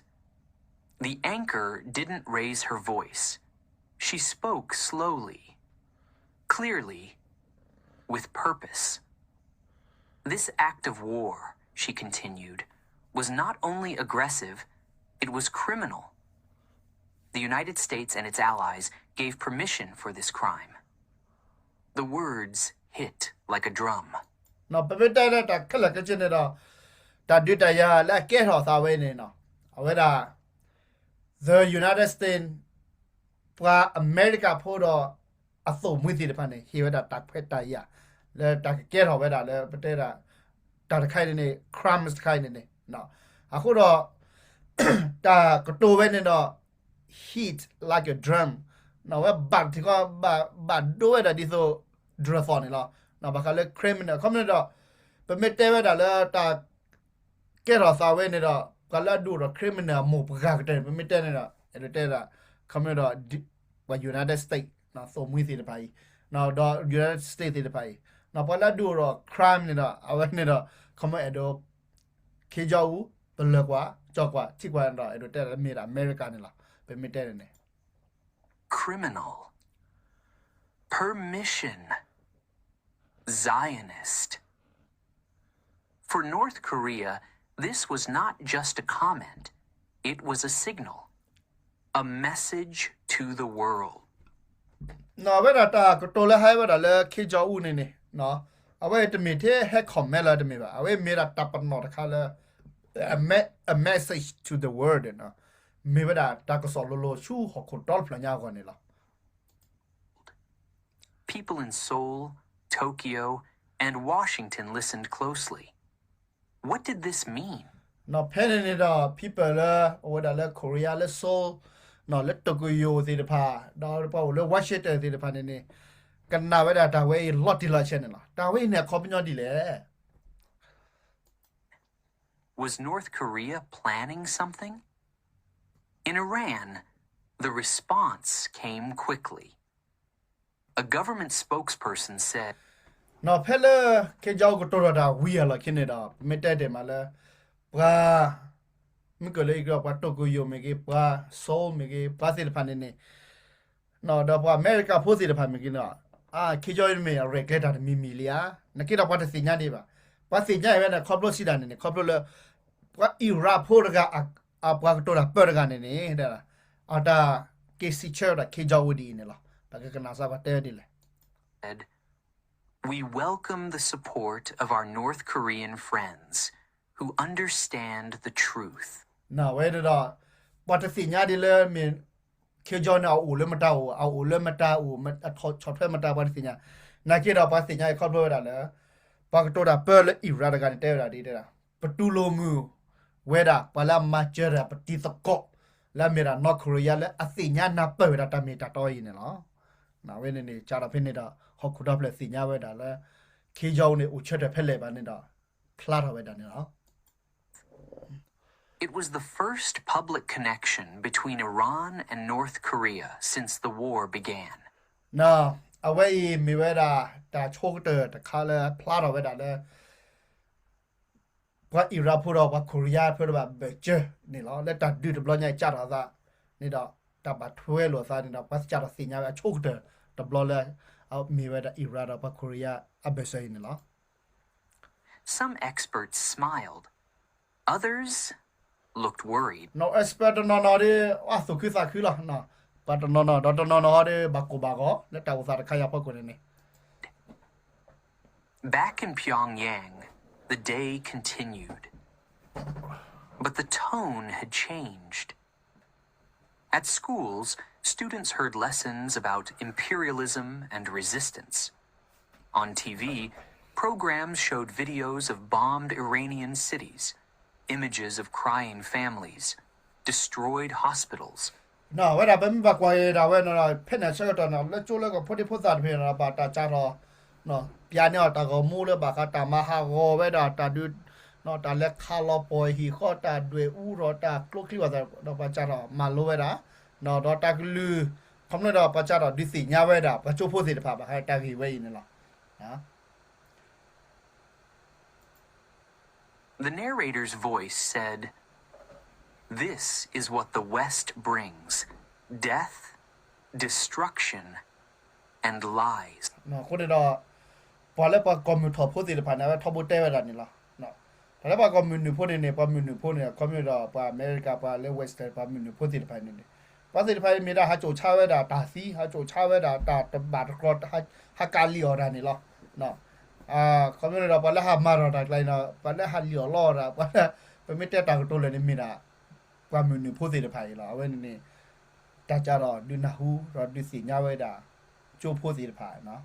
The anchor didn't raise her voice. She spoke slowly, clearly, with purpose. This act of war, she continued, was not only aggressive, it was criminal. The United States and its allies gave permission for this crime. The words hit like a drum. ပမ့ၢ်တဲလၢတၢ်ခဲလၢာ်ခဲဆ့န့ၣ်ဒီး တၢ်ဒုးတၢ်ယၤလၢအကဲထီၣ်သးဝဲန့ၣ် အဝဲဒၣ် the United States ပှၤအမဲရကၤဖိဒီး အသိၣ်မှံသ့ၣ်တဖၣ်န့ၣ် ဟ့ၣ်ဝဲဒၣ်တၢ်ခွဲးတၢ်ယာ် လၢတၢ်ကကဲထီၣ်ဝဲဒၣ်လၢ ပတဲဒၣ် တၢ်တခါအံၤန့ၣ်န့ၣ် crimes တခါအံၤန့ၣ်န့ၣ် အဃိဒီး တၢ်ကတိၤဝဲန့ၣ်ဒီး hit like a drum ဝဲဘၣ်ထံကီၢ် ဘၣ်ဒိဝဲဒၣ်ဒ်သိး drum သီၣ်န့ၣ်လီၤ. ဘၣ်ဃးလၢ criminal ခီမ့ၢ်န့ၣ်ဒီး ပမ့ၢ်တဲဝဲဒၣ်လၢတၢ် ကဲထီၣ်သးဝဲန့ၣ်ဒီး ပှၤလၢအဒုးအိၣ်ဒီး criminal အမိၢ်ပှၢ်ကတၢၢ်န့ၣ် ပမ့ၢ်တဲန့ၣ်ဒီး အဲၣ်ဒိးတဲဒၣ် ခီမ့ၢ်ဒီး ပှၤ United States သိၣ်မှံသ့ၣ်တဖၣ်အံၤ ဒီး United States သ့ၣ်တဖၣ်အံၤ ပှၤလၢအဒုးအိၣ်ဒီး crime န့ၣ်ဒီး အဝဲန့ၣ်ဒီး ခီမ့ၢ်အဲၣ်ဒိး ခ့ကၠီအူ ပလၢၤကွၢ် ကၠီကွၢ် ထံၣ်ကွၢ်န့ၣ်ဒီး အဲၣ်ဒိးတဲဒၣ်လၢမ့ၢ်ဒၣ်အမဲရကၤန့ၣ်လီၤ. ပမ့ၢ်တဲန့ၣ်န့ၣ် criminal, permission, Zionist. For North Korea, this was not just a comment, it was a signal, a message to the world. အဝဲဒၣ်တၢ်ကတိၤလၢဟဲဝဲဒၣ်လၢခ့ကၠီအူန့ၣ်န့ၣ် အဝဲတမ့ၢ်ထဲဟဲ comment လၢတမ့ၢ်ဘၣ် အဝဲမ့ၢ်ဒၣ်တၢ်ပနီၣ်တခါလၢ a me- a message to the world မ့ၢ်ဝဲဒၣ်တၢ်ကစီၣ်လိၤလိၤဆူဟီၣ်ခိၣ်ဒီတဖျၢၣ်ညါအဂီၢ်န့ၣ်လီၤ. People in Seoul, Tokyo, and Washington listened closely. What did this mean? ဖဲန့ၣ်န့ၣ်ဒီး people လၢ အိၣ်ဝဲဒၣ်လၢ Korea လၢ Seoul လၢ Tokyo သ့ၣ်တဖၣ် ဒီးပှၤအိၣ်လၢ Washington သ့ၣ်တဖၣ်န့ၣ်န့ၣ် ကနၣ်ဝဲဒၣ်တၢ်ဝဲအံၤလီၤတံၢ်လီၤဆဲးန့ၣ်လီၤ. တၢ်ဝဲအံၤန့ၣ် အခီပညီဒ်လဲၣ် Was North Korea planning something? In Iran, the response came quickly. A government spokesperson said, ဖဲလၢ ခ့ကၠီအူကတိၤထီၣ်တၢ်ဝံၤအလီၢ်ခံန့ၣ်ဒီး ပမ့ၢ်တဲဒ်မးလၢ ပှၤ မုၢ်ကၢၢ်လၢအံၤကီး ပှၤ Tokyo မ့ၢ်ဂ့ၤ ပှၤ Seoul မ့ၢ်ဂ့ၤ ပှၤသ့ၣ်တဖၣ်န့ၣ်န့ၣ် ဒီးပှၤအမဲရကၤဖိသ့ၣ်တဖၣ်မ့ၢ်ဂ့ၤန့ၣ် ခ့ကၠီအူမ့ၢ်အရဲၣ်ကျဲၤတၢ်တမံၤမံၤလံဧါ. နာ်က့ဒီးပှၤတသ့ၣ်ညါဒံးဘၣ်. ပှၤသ့ၣ်ညါအံၤဝဲန့ၣ် ခီဖျိစံးဒၣ်န့ၣ်န့ၣ် ခီဖျိလၢ ပှၤအံရၣ်ဖိတဂၤ အပှၤကတိၤတၢ်ပၢတဂၤန့ၣ်န့ၣ် အတၢ်က့ၤစံးဆၢဝဲဒၣ် ခ့ကၠီအူ ဒ်အံၤန့ၣ်လီၤ. ပကကနၣ်စၢ်ပှၤတဲဝဲဒ်လဲၣ် We welcome the support of our North Korean friends who understand the truth. အဝဲန့ၣ်ဒီး ပှၤတသ့ၣ်ညါဒ်လၢမ့ၢ် ခ့ကၠီအူန့ၣ် အအိၣ်လၢမတၤအိၣ် အအိၣ်လၢမတၤအိၣ် ဆီၣ်ထွဲမတၤ ပှၤတသ့ၣ်ညါ. နာ်က့ဒီးပှၤသ့ၣ်ညါအံၤခီဖျိဝဲဒၣ်လၢ ပှၤကတိၤတၢ်ပၢလၢအံရၣ်တဂၤန့ၣ် တဲဝဲဒၣ်ဒ်တဲဒၣ် ပတူၢ်လိာ်မုာ်ဝဲဒၣ် ပှၤလၢအမၤစၢၤတၢ်ပတံၤသကိး လၢအမ့ၢ်ဒၣ် North Korea လၢအသ့ၣ်ညါနၢ်ပၢၢ်ဝဲဒၣ်တၢ်မ့ၢ်တၢ်တီအံၤန့ၣ်လီၤ. အဝဲန့ၣ်န့ၣ် စးထီၣ်ဖဲန့ၣ်ဒီး ဟီၣ်ခိၣ်ဒီဖျၢၣ်သ့ၣ်ညါဝဲဒၣ်လၢ ခ့ကၠီအူန့ၣ် အိၣ်ဆၢထၢၣ်ဖဲလဲၣ်ဘၣ်န့ၣ်ဒီး ဖျါထီၣ်ဝဲဒၣ်န့ၣ်လီၤ. It was the first public connection between Iran and North Korea since the war began. အဝဲအံၤမ့ၢ်ဝဲဒၣ် တၢ်ဆိကတၢၢ်တခါလၢဖျါထီၣ်ဝဲဒၣ်လၢ ပှၤအံရၣ်ဖိဒီးပှၤ Korea ဖိတဖၣ်ဘၢၣ်စၢၤန့ၣ်လီၤ. လၢတၢ်ဒုးတဘျီညါအံၤစးထီၣ်အသးန့ၣ်ဒီး တၢ်ဘၣ်ထွဲလိာ်အသးန့ၣ်ဒီး ပှၤစးထီၣ်သ့ၣ်ညါဝဲအဆိကတၢၢ်တဘျီလၢ မ့ၢ်ဝဲဒၣ်အံရၣ်ဒီးပှၤ Korea အဘၢၣ်စၢၤအံၤန့ၣ်လီၤ. Some experts smiled. Others looked worried. နီၢ် expert တနီၤနီၤဒီး အသူၣ်ခုသးခုလီၤ. ပှၤတနီၤနီၤ ဒီးတနီၤနီၤဒီး ဘၣ်ကိၢ်ဘၣ်ဂီၤ လၢတၢ်အိၣ်သးတခါအံၤအဖီခိၣ်န့ၣ်န့ၣ် Back in Pyongyang, the day continued. But the tone had changed. At schools, students heard lessons about imperialism and resistance. On T V, programs showed videos of bombed Iranian cities, images of crying families, destroyed hospitals. နီၢ် ဝဲဒၣ်ပမ့ၢ်ဘၣ်ကွၢ်က့ၤဒၣ်ဝဲန့ၣ်ဒီး ဖဲန့ၣ်ဆၢကတီၢ်န့ၣ် လၢကၠိလၢကီၢ်ဖိဒံဖိသၣ်တဖၣ်န့ၣ်ဒီး ဘၣ်တၢ်စးထီၣ် ပျးန့ၢ်အီၤတၢ်ဂီၤမူလၢဘၣ်ဃးတၢ်မၤဟးဂီၤဝဲဒၣ်တၢ်ဒုး တၢ်လဲၤခးလီၤပှီၢ်ဟံၣ်ဃီ တၢ်ဒွဲၣ်အူထီၣ် တၢ်ကျိချံဘၣ်သးဒီးပှၤစးထီၣ်မၤလိဝဲဒၣ် ဒီးတၢ်ကလုၢ် ခီဖျိဒီးပှၤစးထီၣ်ဒုးသ့ၣ်ညါဝဲဒၣ် ပှၤကၠိဖိသ့ၣ်တဖၣ် ဘၣ်ဃးတၢ်ဂ့ၢ်ဝဲအံၤန့ၣ်လီၤ. The narrator's voice said, "This is what the West brings, death, destruction, and lies." အဃိန့ၣ်ဒီး ပှၤလၢပှၤကီၢ်မုၢ်ထီၣ်ဖိသ့ၣ်တဖၣ်န့ၣ် အဝဲထီဘိတဲဝဲဒၣ်န့ၣ်လီၤ. တၢ်လၢပှၤကီၢ်မုၢ်နုာ်ဖိန့ၣ်န့ၣ် ပှၤမုၢ်နုာ်ဖိန့ၣ် ခီဖျိဒီးပှၤအမဲရကၤ ပှၤလၢ Western ပှၤမုၢ်နုာ်ဖိသ့ၣ်တဖၣ်န့ၣ်န့ၣ် ပှၤသ့ၣ်တဖၣ်အံၤမ့ၢ်ဒၣ်ဟးစိာ်ဆါဝဲဒၣ်တၢ်သံ ဟးစိာ်ဆါဝဲဒၣ်တၢ်တဘၣ်တကြၢး ဟးကးလံၣ်အီၣ်တၢ်န့ၣ်လီၤ. ခီဖျိန့ၣ်ဒီး ပှၤလၢဟးမၤထီၣ်တၢ်ကျါအံၤန့ၣ် ပှၤလၢဟးလံၣ်အီၣ်လီအီၣ်တၢ် ပှၤလၢ ပမ့ၢ်တဲတၢ်ကတိၤလၢာ်န့ၣ်မ့ၢ်ဒၣ် ပှၤမုၢ်နုာ်ဖိသ့ၣ်တဖၣ်အံၤလီၤ. အဝဲန့ၣ်န့ၣ် တၢ်စးထီၣ်ဒုးနၢ်ဟူ ဒီးဒုးသ့ၣ်ညါဝဲဒၣ် ကၠိဖိသ့ၣ်တဖၣ်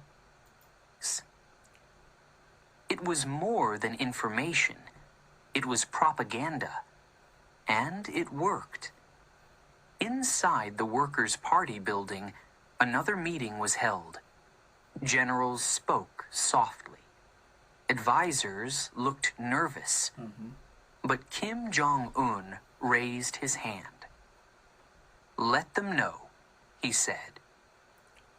It was more than information. It was propaganda. And it worked. Inside the Workers' Party building, another meeting was held. Generals spoke softly. Advisors looked nervous. But Kim Jong Un raised his hand. "Let them know," he said.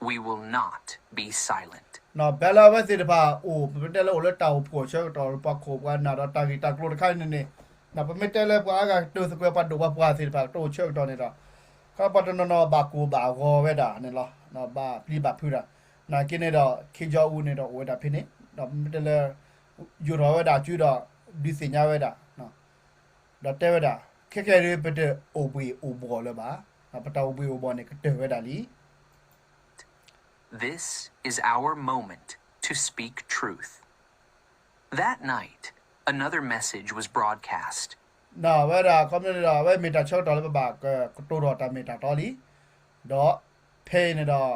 "We will not be silent." နီၢ် ဖဲလၢအဝဲသ့ၣ်တဖၣ်အိၣ် ပမ့ၢ်တဲလၢအိၣ်လၢတၢ်အိၣ်ဖှိၣ်ဆၢကတီၢ် ပှၤခိၣ်ပှၤနၢ်ဒီးတၢ်ဂ့ၢ်တၢ်ကျိၤတခါန့ၣ်န့ၣ် ပမ့ၢ်တဲလၢပှၤအါဂၤကတိၤသကိးပှၤဒိၣ်ပှၤပှၢ်သ့ၣ်တဖၣ်ကတိၤဆၢကတီၢ်န့ၣ်ဒီး ခီပှၤတနီၤနီၤဘၣ်ကိၢ်ဘၣ်ဂီၤဝဲဒၣ်န့ၣ်လီၤ. ဘၣ်ပျံၤဘၣ်ဖုးတၢ် နာ်က့န့ၣ်ဒီး Kim Jong Un န့ၣ်ဒီးအိၣ်ဝဲဒၣ်ဖဲန့ၣ် ဒီးပမ့ၢ်တဲလၢ ယိးထီၣ်ဝဲဒၣ်စုဒီး ဒုးသ့ၣ်ညါဝဲဒၣ် ဒီးတဲဝဲဒၣ် ခဲကနံၣ်အံၤ ပတအိၣ်ဘှ့ၣ်အိၣ်ဘှီၣ်လၢၤဘၣ်, ပတၢ်အိၣ်ဘှ့ၣ်အိၣ်ဘှီၣ်န့ၣ် ကတၢၢ်ဝဲဒၣ်လံ. This is our moment to speak truth. That night, another message was broadcast. ဝဲဒၣ် ခီဖျိန့ၣ်ဒီး အဝဲမ့ၢ်တၢ်ဆၢကတီၢ်လၢပဘၣ်ကတိၤထီၣ်တၢ်မ့ၢ်တၢ်တီလံ, ဒီးဖဲအံၤန့ၣ်ဒီး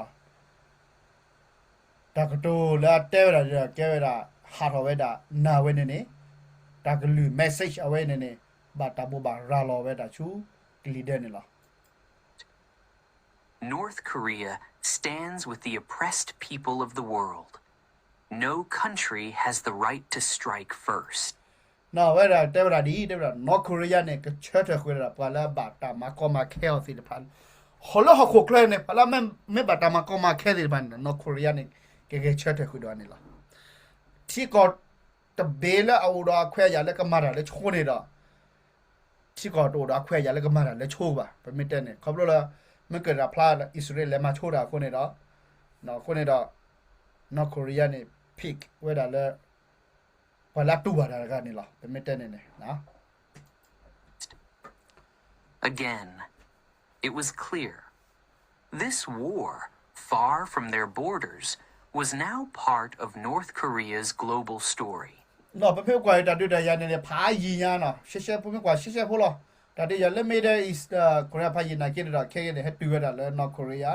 တၢ်ကတိၤလၢအတဲဝဲဒၣ်ဒီး ကဲဝဲဒၣ် ဟးထီၣ်ဝဲဒၣ် နၢ်ဝဲန့ၣ်န့ၣ် တၢ်ကလုၢ် message အဝဲန့ၣ်န့ၣ် ဘၣ်တၢ်ဘိးဘၣ်ရၤလီၤဝဲဒၣ်ဆူကလံၤဒဲးန့ၣ်လီၤ. North Korea stands with the oppressed people of the world. No country has the right to strike first. နီၢ် ဝဲဒၣ်တဲဝဲဒၣ်ဒ်အံၤ တဲဝဲဒၣ် North Korea န့ၣ် ကဆၢထၢၣ်ဃုာ်ဝဲဒၣ် ပှၤလၢအဘၣ်တၢ်မၤကီမၤခဲအီၤသ့ၣ်တဖၣ်, ဟီၣ်လၢဟီၣ်ခိၣ်ချၢန့ၣ် ပှၤလၢမ့ၢ်ဘၣ်တၢ်မၤကီမၤခဲသ့ၣ်တဖၣ်န့ၣ် North Korea န့ၣ် ကဂဲၤဆၢထၢၣ်ဃုာ်ဒီးန့ၣ်လီၤ. ထံကီၢ်တဘ့ၣ်လၢအအိၣ်ဒီးအခွဲးအယာ်လၢကမၤတၢ်လၢဆိန့ၣ်ဒီး ထံကီၢ်တအိၣ်ဒီးအခွဲးအယာ်လၢကမၤတၢ်လၢဆိဘၣ် ပမ့ၢ်တဲန့ၣ် ခီဖျိလၢ မ့ၢ်ကတၢၢ်ဖျါလၢ အံၣ်စရ့လးလဲၤမၤဆိတၢ်အဃိန့ၣ်ဒီး အဃိန့ၣ်ဒီး North Korea န့ၣ် pick ဝဲဒၣ်လၢ ပှၤလၢအတူၢ်ဘၣ်တၢ်တဂၤန့ၣ်လီၤ ပမ့ၢ်တဲန့ၣ်န့ၣ် Again, it was clear. This war, far from their borders, was now part of North Korea's global story. နီၢ် ပမ့ၢ်ကွၢ်တၢ်ဒုးတၢ်ယၤန့ၣ်န့ၣ် ဖးယံၤညါနီၤ ရှဲရှဲ ပမ့ၢ်ကွၢ်ရှဲရှဲဖိလီၤ. တၢ်ဒုးယၤလၢ Middle East Korea ဖးယံၤနာ်က့န့ၣ်ဒီး ခဲကနံၣ်အံၤန့ၣ် ဟဲတုၤဝဲဒၣ်လၢ North Korea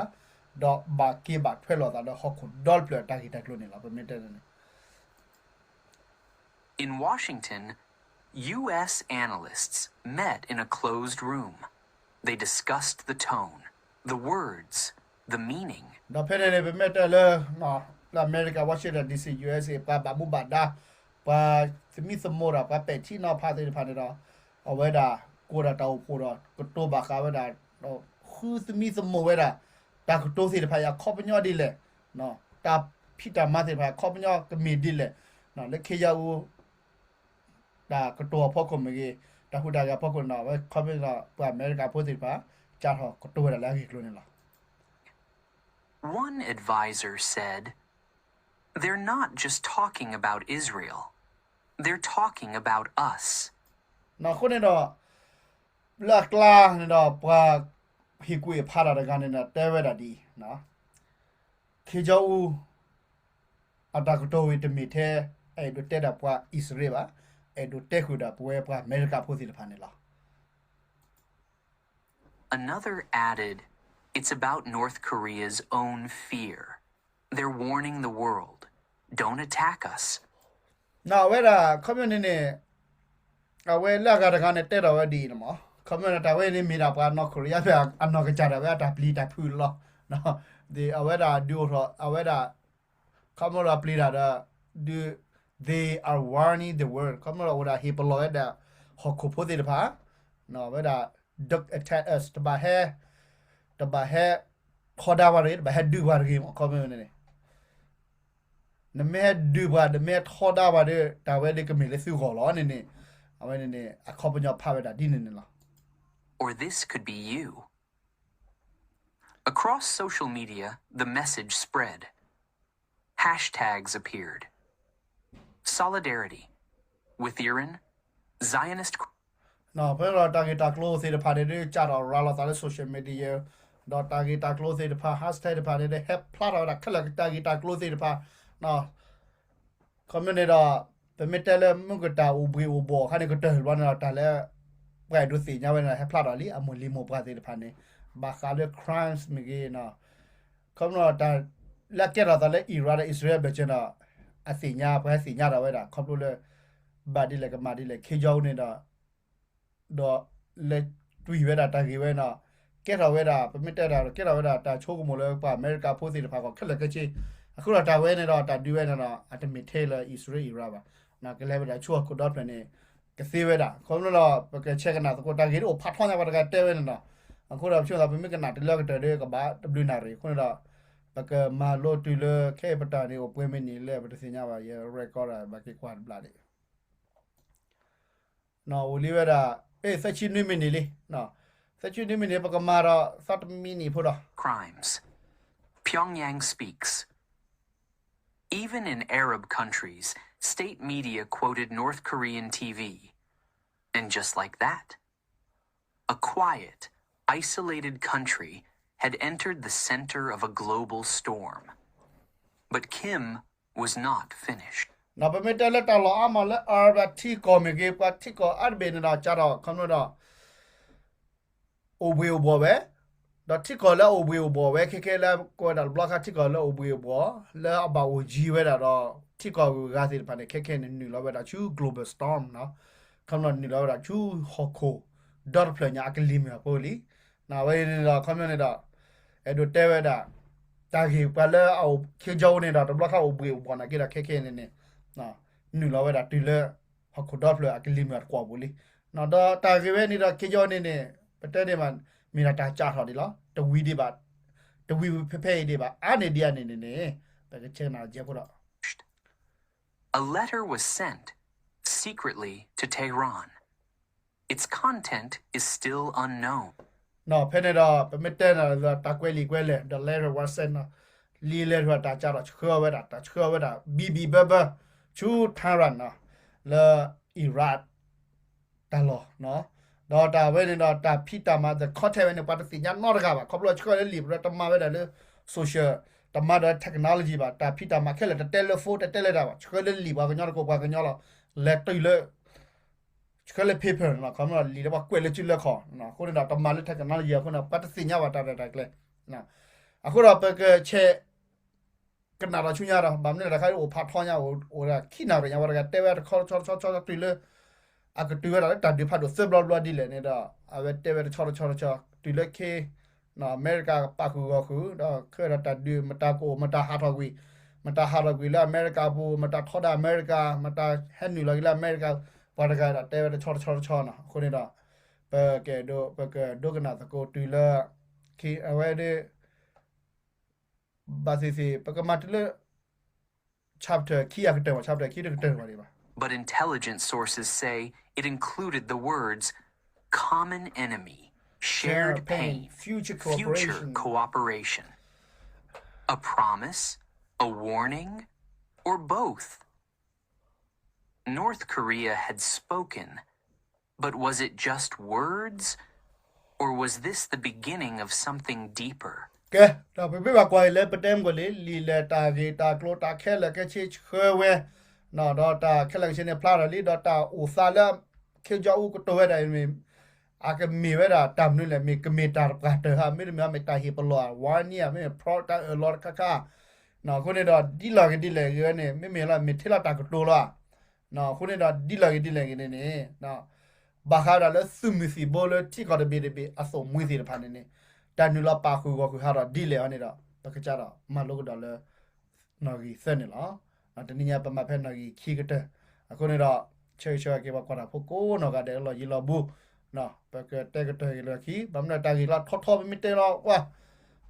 ဒီးဘၣ်က့ၤဘၣ်ထွဲလိာ်သးလၢဟီၣ်ခိၣ်ဒီတဖျၢၣ်အတၢ်ဂ့ၢ်တၢ်ကျိၤန့ၣ်လီၤ ပမ့ၢ်တဲန့ၣ်န့ၣ် In Washington, U S analysts met in a closed room. They discussed the tone, the words, the meaning. ဒီးဖဲန့ၣ်န့ၣ် ပမ့ၢ်တဲလၢ လၢအမဲရကၤ Washington D C U S A ပှၤဘၣ်မူဘၣ်ဒါ ပှၤသမံသမိးတၢ် ပှၤပဲာ်ထံနီၤဖးသ့ၣ်တဖၣ်န့ၣ်ဒီး အဝဲဒၣ်ကိးဒၣ်တၢ်အိၣ်ဖှိၣ်ဒီး ကတိၤဘၣ်ဃးဝဲဒၣ် ဃုသမံသမိးဝဲဒၣ် တၢ်ကတိၤသ့ၣ်တဖၣ်အံၤအခီပညီဒ်လဲၣ်, တၢ်ဖံးတၢ်မၤသ့ၣ်တဖၣ်အခီပညီကမ့ၢ်ဒ်လဲၣ်, လၢ Kim Jong Un တၢ်ကတိၤအဖီခိၣ်မ့ၢ်ဂ့ၤ, တၢ်ဟူးတၢ်ဂဲၤအဖီခိၣ်န့ၣ်ဒီး အဝဲခီဖျိလၢပှၤအမဲရကၤဖိသ့ၣ်တဖၣ် စးထီၣ်ကတိၤဝဲဒၣ်လၢအဂ့ၢ်အကျိၤန့ၣ်လီၤ. One advisor said, "They're not just talking about Israel. They're talking about us." အဃိန့ၣ်ဒီး လၢအကျါန့ၣ်ဒီး ပှၤဟ့ၣ်ကူၣ်ဟ့ၣ်ဖးတၢ်တဂၤန့ၣ်ဒီး တဲဝဲဒၣ်ဒ်အံၤ, ခ့ကၠီအူ အတၢ်ကတိၤဝံၤတမ့ၢ်ထဲ အအဲၣ်ဒိးတဲဒၣ်ပှၤအံၣ်စရ့လးဘၣ်, အဲၣ်ဒိးတဲဃုာ်ဒီးပဝဲပှၤအမဲရကၤဖိသ့ၣ်တဖၣ်န့ၣ်လီၤ. Another added, "It's about North Korea's own fear. They're warning the world. Don't attack us." အဝဲဒၣ် ခီပညီန့ၣ်န့ၣ် အဝဲလၢအဂၤတဂၤန့ၣ် တဲထီၣ်ဝဲဒ်အံၤန့ၣ်မး, ခီပညီန့ၣ် တၢ်ဝဲန့ၣ်မ့ၢ်ဒၣ်ပှၤနီၢ်ခိရံယါဖဲအနီၢ်ကစၢ်ဒၣ်ဝဲအတၢ်ပျံၤတၢ်ဖုးလီၤ. အဝဲဒၣ်ဒုးအိၣ်ထီၣ် အဝဲဒၣ် ခီပညီဒီးပျံၤတၢ်ဒီး ဒုး they are warning the world ခီပညီဒီးအိၣ်ဒၣ်ဟ့ၣ်ပလီၢ်ဝဲဒၣ် ဟီၣ်ခိၣ်ဖိသ့ၣ်တဖၣ် အဝဲဒၣ် don't attack us တဘၣ်ဟဲ တဘၣ်ဟဲ ထီဒါပှၤတဂ့ၤ တဘၣ်ဟဲဒုးပှၤတဂ့ၤမး ခီပညီန့ၣ်န့ၣ် နမ့ၢ်ဟဲဒုးပှၤ နမ့ၢ်ဟဲထီဒါပှၤဒီး တၢ်ဝဲဒၣ်ကမ့ၢ်လၢသုဂီၢ်လီၤန့ၣ်န့ၣ် အဝဲန့ၣ်န့ၣ် အခီပညီဖးဝဲဒၣ်ဒ်န့ၣ်န့ၣ်လီၤ. Or this could be you. Across social media, the message spread. Hashtags appeared. Solidarity with Iran, Zionist ဖဲဒီးတၢ်ဂ့ၢ်တၢ်ကျိၤသ့ၣ်တဖၣ်န့ၣ်ဒုး ကးထီၣ်ရၤလီၤသးလၢ social media ဒီးတၢ်ဂ့ၢ်တၢ်ကျိၤသ့ၣ်တဖၣ် hashtag တဖၣ်န့ၣ်ဒုး ဟဲဖျါထီၣ်ဝဲဒၣ်ခဲလၢာ်တၢ်ဂ့ၢ်တၢ်ကျိၤသ့ၣ်တဖၣ် ခီပညီန့ၣ်ဒီး ပမ့ၢ်တဲလၢမုၢ်ကတၢ်အိၣ်ဘှံးအိၣ်ဘှီၣ်အခါန့ၣ် ကတၢၢ်တဘျီန့ၣ်ဒီး တၢ်လၢ ပှၤအဲၣ်ဒိးသ့ၣ်ညါဝဲန့ၣ်ဒီး ဟဲဖျါထီၣ်လံ အမိၢ်လံၤမိၢ်ပှၢ်သ့ၣ်တဖၣ်န့ၣ် ဘၣ်ဃးလၢ crimes မ့ၢ်ဂ့ၤ ခီပညီတၢ်လၢအကဲထီၣ်သးလၢ Iran ဒီး Israel ဘၢၣ်စၢၤဒီး အသ့ၣ်ညါ ပှၤဟဲသ့ၣ်ညါထီၣ်ဝဲဒၣ် ခီဖျိလၢ ဘၣ်ဒ်လဲၣ်ကမၣ်ဒ်လဲၣ် ခ့ကၠီအူန့ၣ်ဒီး ဒီးလဲၤတွံၢ်ဝဲဒၣ်တၢ်ဂ့ၢ်ဝဲန့ၣ်ဒီး ကဲထီၣ်ဝဲဒၣ် ပမ့ၢ်တဲတၢ်ဒီး ကဲထီၣ်ဝဲဒၣ်တၢ်ဆိကမိၣ်လၢပှၤအမဲရကၤဖိသ့ၣ်တဖၣ်အဂီၢ်ခဲလၢာ်ခဲဆ့, အဃိဒီးတၢ်ဝဲန့ၣ်ဒီး တၢ်ဒုးဝဲန့ၣ်ဒီး အတမ့ၢ်ထဲလၢ Israel Iran ဘၣ်, ကလဲၤဝဲဒၣ်ဆူဟီၣ်ခိၣ်ဒီဖျၢၣ်န့ၣ် ကသ့ဝဲဒၣ် ခီဖျိလီၤ ပကဆဲးကနၣ်သကိး တၢ်ဂ့ၢ်ဒ်အိၣ်ဖးထီညါပှၤတဂၤတဲဝဲန့ၣ်ဒီး, အဃိဒီးပဆိကမိၣ်သး ပမ့ၢ်ကနၣ်တလၢကတၢၢ်ဒီး ကဘၣ်တဘျုးနၣ်ရံၣ်အဃိန့ၣ်ဒီး ပကမၤလိတုၤလၢခဲအံၤပတၢ်န့ၣ် အိၣ်ပှဲၤမံးနံးလၢပတသ့ၣ်ညါဘၣ် ယ record ဘၣ်က့ၤကွၢ်တဘျီဒံး အိၣ်လံဝဲဒၣ် အဲၣ် သၢဆံနွံမံးနံးလံ, သၢဆံနွံမံးနံး ပကမၤဒီးသီတမံးနံးဖိဒီး crimes. Pyongyang speaks. Even in Arab countries, state media quoted North Korean T V. And just like that, a quiet, isolated country had entered the center of a global storm. But Kim was not finished. ပမ့ၢ်တဲလၢတၢ်လီၢ်အါမးလၢ Arab ထံကီၢ်မ့ၢ်ဂ့ၤ ပှၤထံကီၢ်အါတဘ့ၣ်န့ၣ်ဒီး ကဒီး ခီဖျိဒီး အိၣ်ဘှံးအိၣ်ဘှီၣ်ဝဲ, ဒီးထံကီၢ်လၢအအိၣ်ဘှံးအိၣ်ဘှီၣ်ဝဲ ခဲခဲလၢကဝဲဒၣ်တဘျီခါ ထံကီၢ်လၢအိၣ်ဘှံးအိၣ်ဘှီၣ် လၢအဘၣ်အိၣ်ယံၤဝဲဒၣ်ဒီး ထံကီၢ်ဂုၤဂၤသ့ၣ်တဖၣ်န့ၣ် ခဲခဲန့ၣ် နုာ်လီၤဝဲဒၣ်ဆူ global storm နီၤ, ခီဖျိနုာ်လီၤဝဲဒၣ်ဆူဟီၣ်ခိၣ် ဒီတဖျၢၣ်ညါအကလံၤမုၢ်အဖိလံ. အဝဲန့ၣ်ဒီး ခီဖျိန့ၣ်ဒီး အဲၣ်ဒိးတဲဝဲဒၣ် တၢ်ဂ့ၢ်ပှၤလၢအအိၣ် ခ့ကၠီအူန့ၣ်ဒီး တဘျီခါအိၣ်ဘှံးအိၣ်ဘှီၣ်နာ်က့ဒီး ခဲခဲန့ၣ်န့ၣ် နုာ်လီၤဝဲဒၣ်တုၤလၢ ဟီၣ်ခိၣ်ဒီဖျၢၣ်အကလံၤမုၢ်အတကွီၢ်ပူၤလံ. ဒီးတၢ်ဂ့ၢ်ဝဲန့ၣ်ဒီး ခ့ကၠီအူန့ၣ်န့ၣ် ပတဲန့ၣ်မး မ့ၢ်ဒၣ်တၢ်ကးထီၣ်ဒံးလီၤ. တဝံၤဒံးဘၣ်, တဝံၤဖဲဖဲအံၤဒံးဘၣ် အါန့ၢ်ဒံးအန့ၣ်န့ၣ်န့ၣ် ပကဆဲးကနၣ်ကဲဖိဒီး A letter was sent secretly to Tehran. Its content is still unknown. ဖဲန့ၣ်ဒီး ပမ့ၢ်တဲန့ၣ်ဒီး တၢ်ကွဲးလံာ်ကွဲးလဲၢ် the letter was sent နီၤ, လံာ်လဲၢ်တဖၣ်တၢ်ကးထီၣ်ဆှၢဝဲဒၣ် တၢ်ဆှၢဝဲဒၣ် ဘံၣ်ဘံၣ်ဘၢဘၢ ဆူ Tehran နီၤ, လၢ Iran တၢ်လီၢ်, ဒီးတၢ်ဝဲန့ၣ်ဒီး တၢ်ဖံးတၢ်မၤ the content ဝဲန့ၣ် ပှၤတသ့ၣ်ညါနီတဂၤဘၣ်. ခီဖျိဆှၢလၢလံာ်ပရၢတမၤဝဲဒၣ်လၢ social တမၤဒီး technology ဘၣ်. တၢ်ဖံးတၢ်မၤခဲလၢာ် တတဲလၢ phone တတဲလၢတၢ်ဘၣ်. ဆှၢလၢလံာ်ပှၤကညီတကိးပှၤကညီလီၤ. လဲၤတုၤလၢ ဆှၢလၢ paper နီၤ, ခီဖျိလံာ်လၢပှၤကွဲးလၢ စုလၢခီၣ်, အဃိန့ၣ်ဒီး တမၤလၢ technology အဃိန့ၣ် ပှၤတသ့ၣ်ညါဘၣ်တၢ်ရဲၣ်တၢ်ကျဲၤ. အဃိဒီး ပကဆဲးကနၣ်ဒီးဆူညါဒီး ဘၣ်မနုၤလဲၣ် တခါအိၣ်ဖးထီညါ အိၣ်ဒၣ်ခံနၣ်ရံၣ်ညါ ပှၤတဂၤတဲဝဲတဆီတဆီတဆီတဆီ တုၤလၢ အကတုၤဝဲဒၣ်လၢတၢ်ဒုးဖးဒိၣ်သၢဘျီဘျီဒ်လဲၣ်န့ၣ်ဒီး အဝဲတဲဝဲတဆီတဆီတဆီ တုၤလၢခ့ အမဲရကၤကပာ်ဃုာ်ဂီၢ်ဃုာ် ဒီးခဲဒီးတၢ်ဒုး မတၤကအိၣ် မတၤဟးထီၣ်ကွံာ် မတၤဟးထီၣ်ကွံာ်လၢအမဲရကၤပူၤ မတၤထီဒါအမဲရကၤ မတၤဟဲနုာ်လီၤက့ၤလၢအမဲရကၤ ပှၤတဂၤဒီးတဲဝဲတဆီတဆီတဆီနီၤ. အဃိန့ၣ်ဒီး ပကဒိ ပကဒိကနၣ်သကိးတုၤလၢ အဝဲဒၣ် ဘၣ်သ့ၣ်သ့ၣ် ပကမၤတုၤလၢ chapter ခံအကတၢၢ်ဘၣ် chapter ခံတကတၢၢ်ဘၣ်ဒံးဘၣ်. But intelligence sources say it included the words common enemy, shared pain, future cooperation. A promise, a warning, or both? North Korea had spoken, but was it just words Or was this the beginning of something deeper? ကဲ, ဒီးပမ့ၢ်ဘၣ်ကွၢ်အံၤလၢပတဲမုၢ်ကီၢ်လံ, လံာ်လဲၢ်တၢ်ဂ့ၢ်တၢ်ကျိၤတၢ်ခဲလၢာ်ကဲဆ့ဆှၢဝဲ, ဒီးတၢ်ခဲလၢာ်ကဆ့န့ၣ်ဖျါထီၣ်လံ, ဒီးတၢ်အိၣ်သးလၢ ခ့ကၠီအူကတိၤဝဲဒၣ်အံၤမ့ၢ် အကမ့ၢ်ဝဲဒၣ်တၢ်မနုၤလဲၣ်, မ့ၢ်ကမ့ၢ်တၢ်တပှၢ်တၢၢ်ဧါ, မ့တမ့ၢ်မ့ၢ်တၢ်ဟ့ၣ်ပလီၢ်ဧါ, ဝါနံဧါ, မ့မ့ၢ် တၢ်အၢၣ်လီၤတခါခါ, အဃိန့ၣ်ဒီး ဒ်လဲၣ်ဂ့ၤဒ်လဲၣ်ဂ့ၤဝဲန့ၣ် မ့မ့ၢ်လၢမ့ၢ်ထဲလီၤတၢ်ကတိၤလီၤ. အဃိန့ၣ်ဒီး ဒ်လဲၣ်ဂ့ၤဒ်လဲၣ်ဂ့ၤန့ၣ်န့ၣ် ဘၣ်ဃးဝဲဒၣ်လၢသုးမုၢ်သံၣ်ဘိလၢထံကီၢ်တဘ့ၣ်တဘ့ၣ်အသိၣ်မှံသ့ၣ်တဖၣ်န့ၣ်န့ၣ် တၢ်နုာ်လီၤပာ်ဃုာ်ဂီၤဃုာ်ဟးထီၣ်ဒ်လဲၣ်အီၤန့ၣ်ဒီး ပကစးထီၣ်မၤလိကဒီးလၢ နီၣ်ဂံၢ်သၢန့ၣ်လီၤ. တနံၤညါပမၤဖဲနီၣ်ဂံၢ်ခံကတၢၢ်, အဃိန့ၣ်ဒီး ဆၢဂ့ၤဆၢဝါက့ၤပှၤကွၢ်တၢ်ဖိကိးနီၢ်ဂၤဒဲးလၢလီၢ်ယံၤလီၢ်ဘူး, ပကတဲကတၢၢ်က့ၤလၢခံ, ဘၣ်မနုၤတၢ်ဂ့ၢ်လၢထီထီပမ့ၢ်တဲလီၤကွၢ်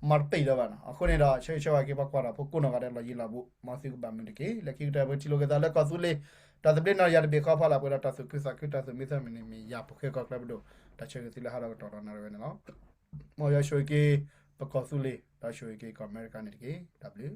မၤတပ့ၢ်လၢၤဘၣ်နီၤ. အဃိန့ၣ်ဒီး ဆၢဂ့ၤဆၢဝါက့ၤပှၤကွၢ်တၢ်ဖိကိးနီၢ်ဂၤဒဲးလၢလီၢ်ယံၤလီၢ်ဘူး, မ်သုကဘၣ်မုာ်တက့ၢ်. လၢခံကတၢၢ်ပထံၣ်လိာ်က့ၤသးလၢကီၢ်သူလ့ၤ တၢ်သဘျ့နီၢ်ယၤတဘ့ၣ်ဃီဖီလာ် ပှဲၤဒီးတၢ်သူၣ်ခုသးခုတၢ်သူၣ်မံသးမုာ်န့ၣ်မ့ၢ်ယၤဖိဃဲကီၢ်ချၢပဒိၣ်, တၢ်ဆၢဂ့ၤသုလၢဟးထီၣ်ကတီၢ်ဒီးနၣ်ရံၣ်ဝဲန့ၣ်လီၤ. မ်ယွၤဆိၣ်ဂ့ၤက့ၤ ပကီၢ်သူလ့ၤ ဒီးဆိၣ်ဂ့ၤက့ၤကီၢ်အမဲရကၤန့ၣ်တက့ၢ်. တၢ်ဘျုး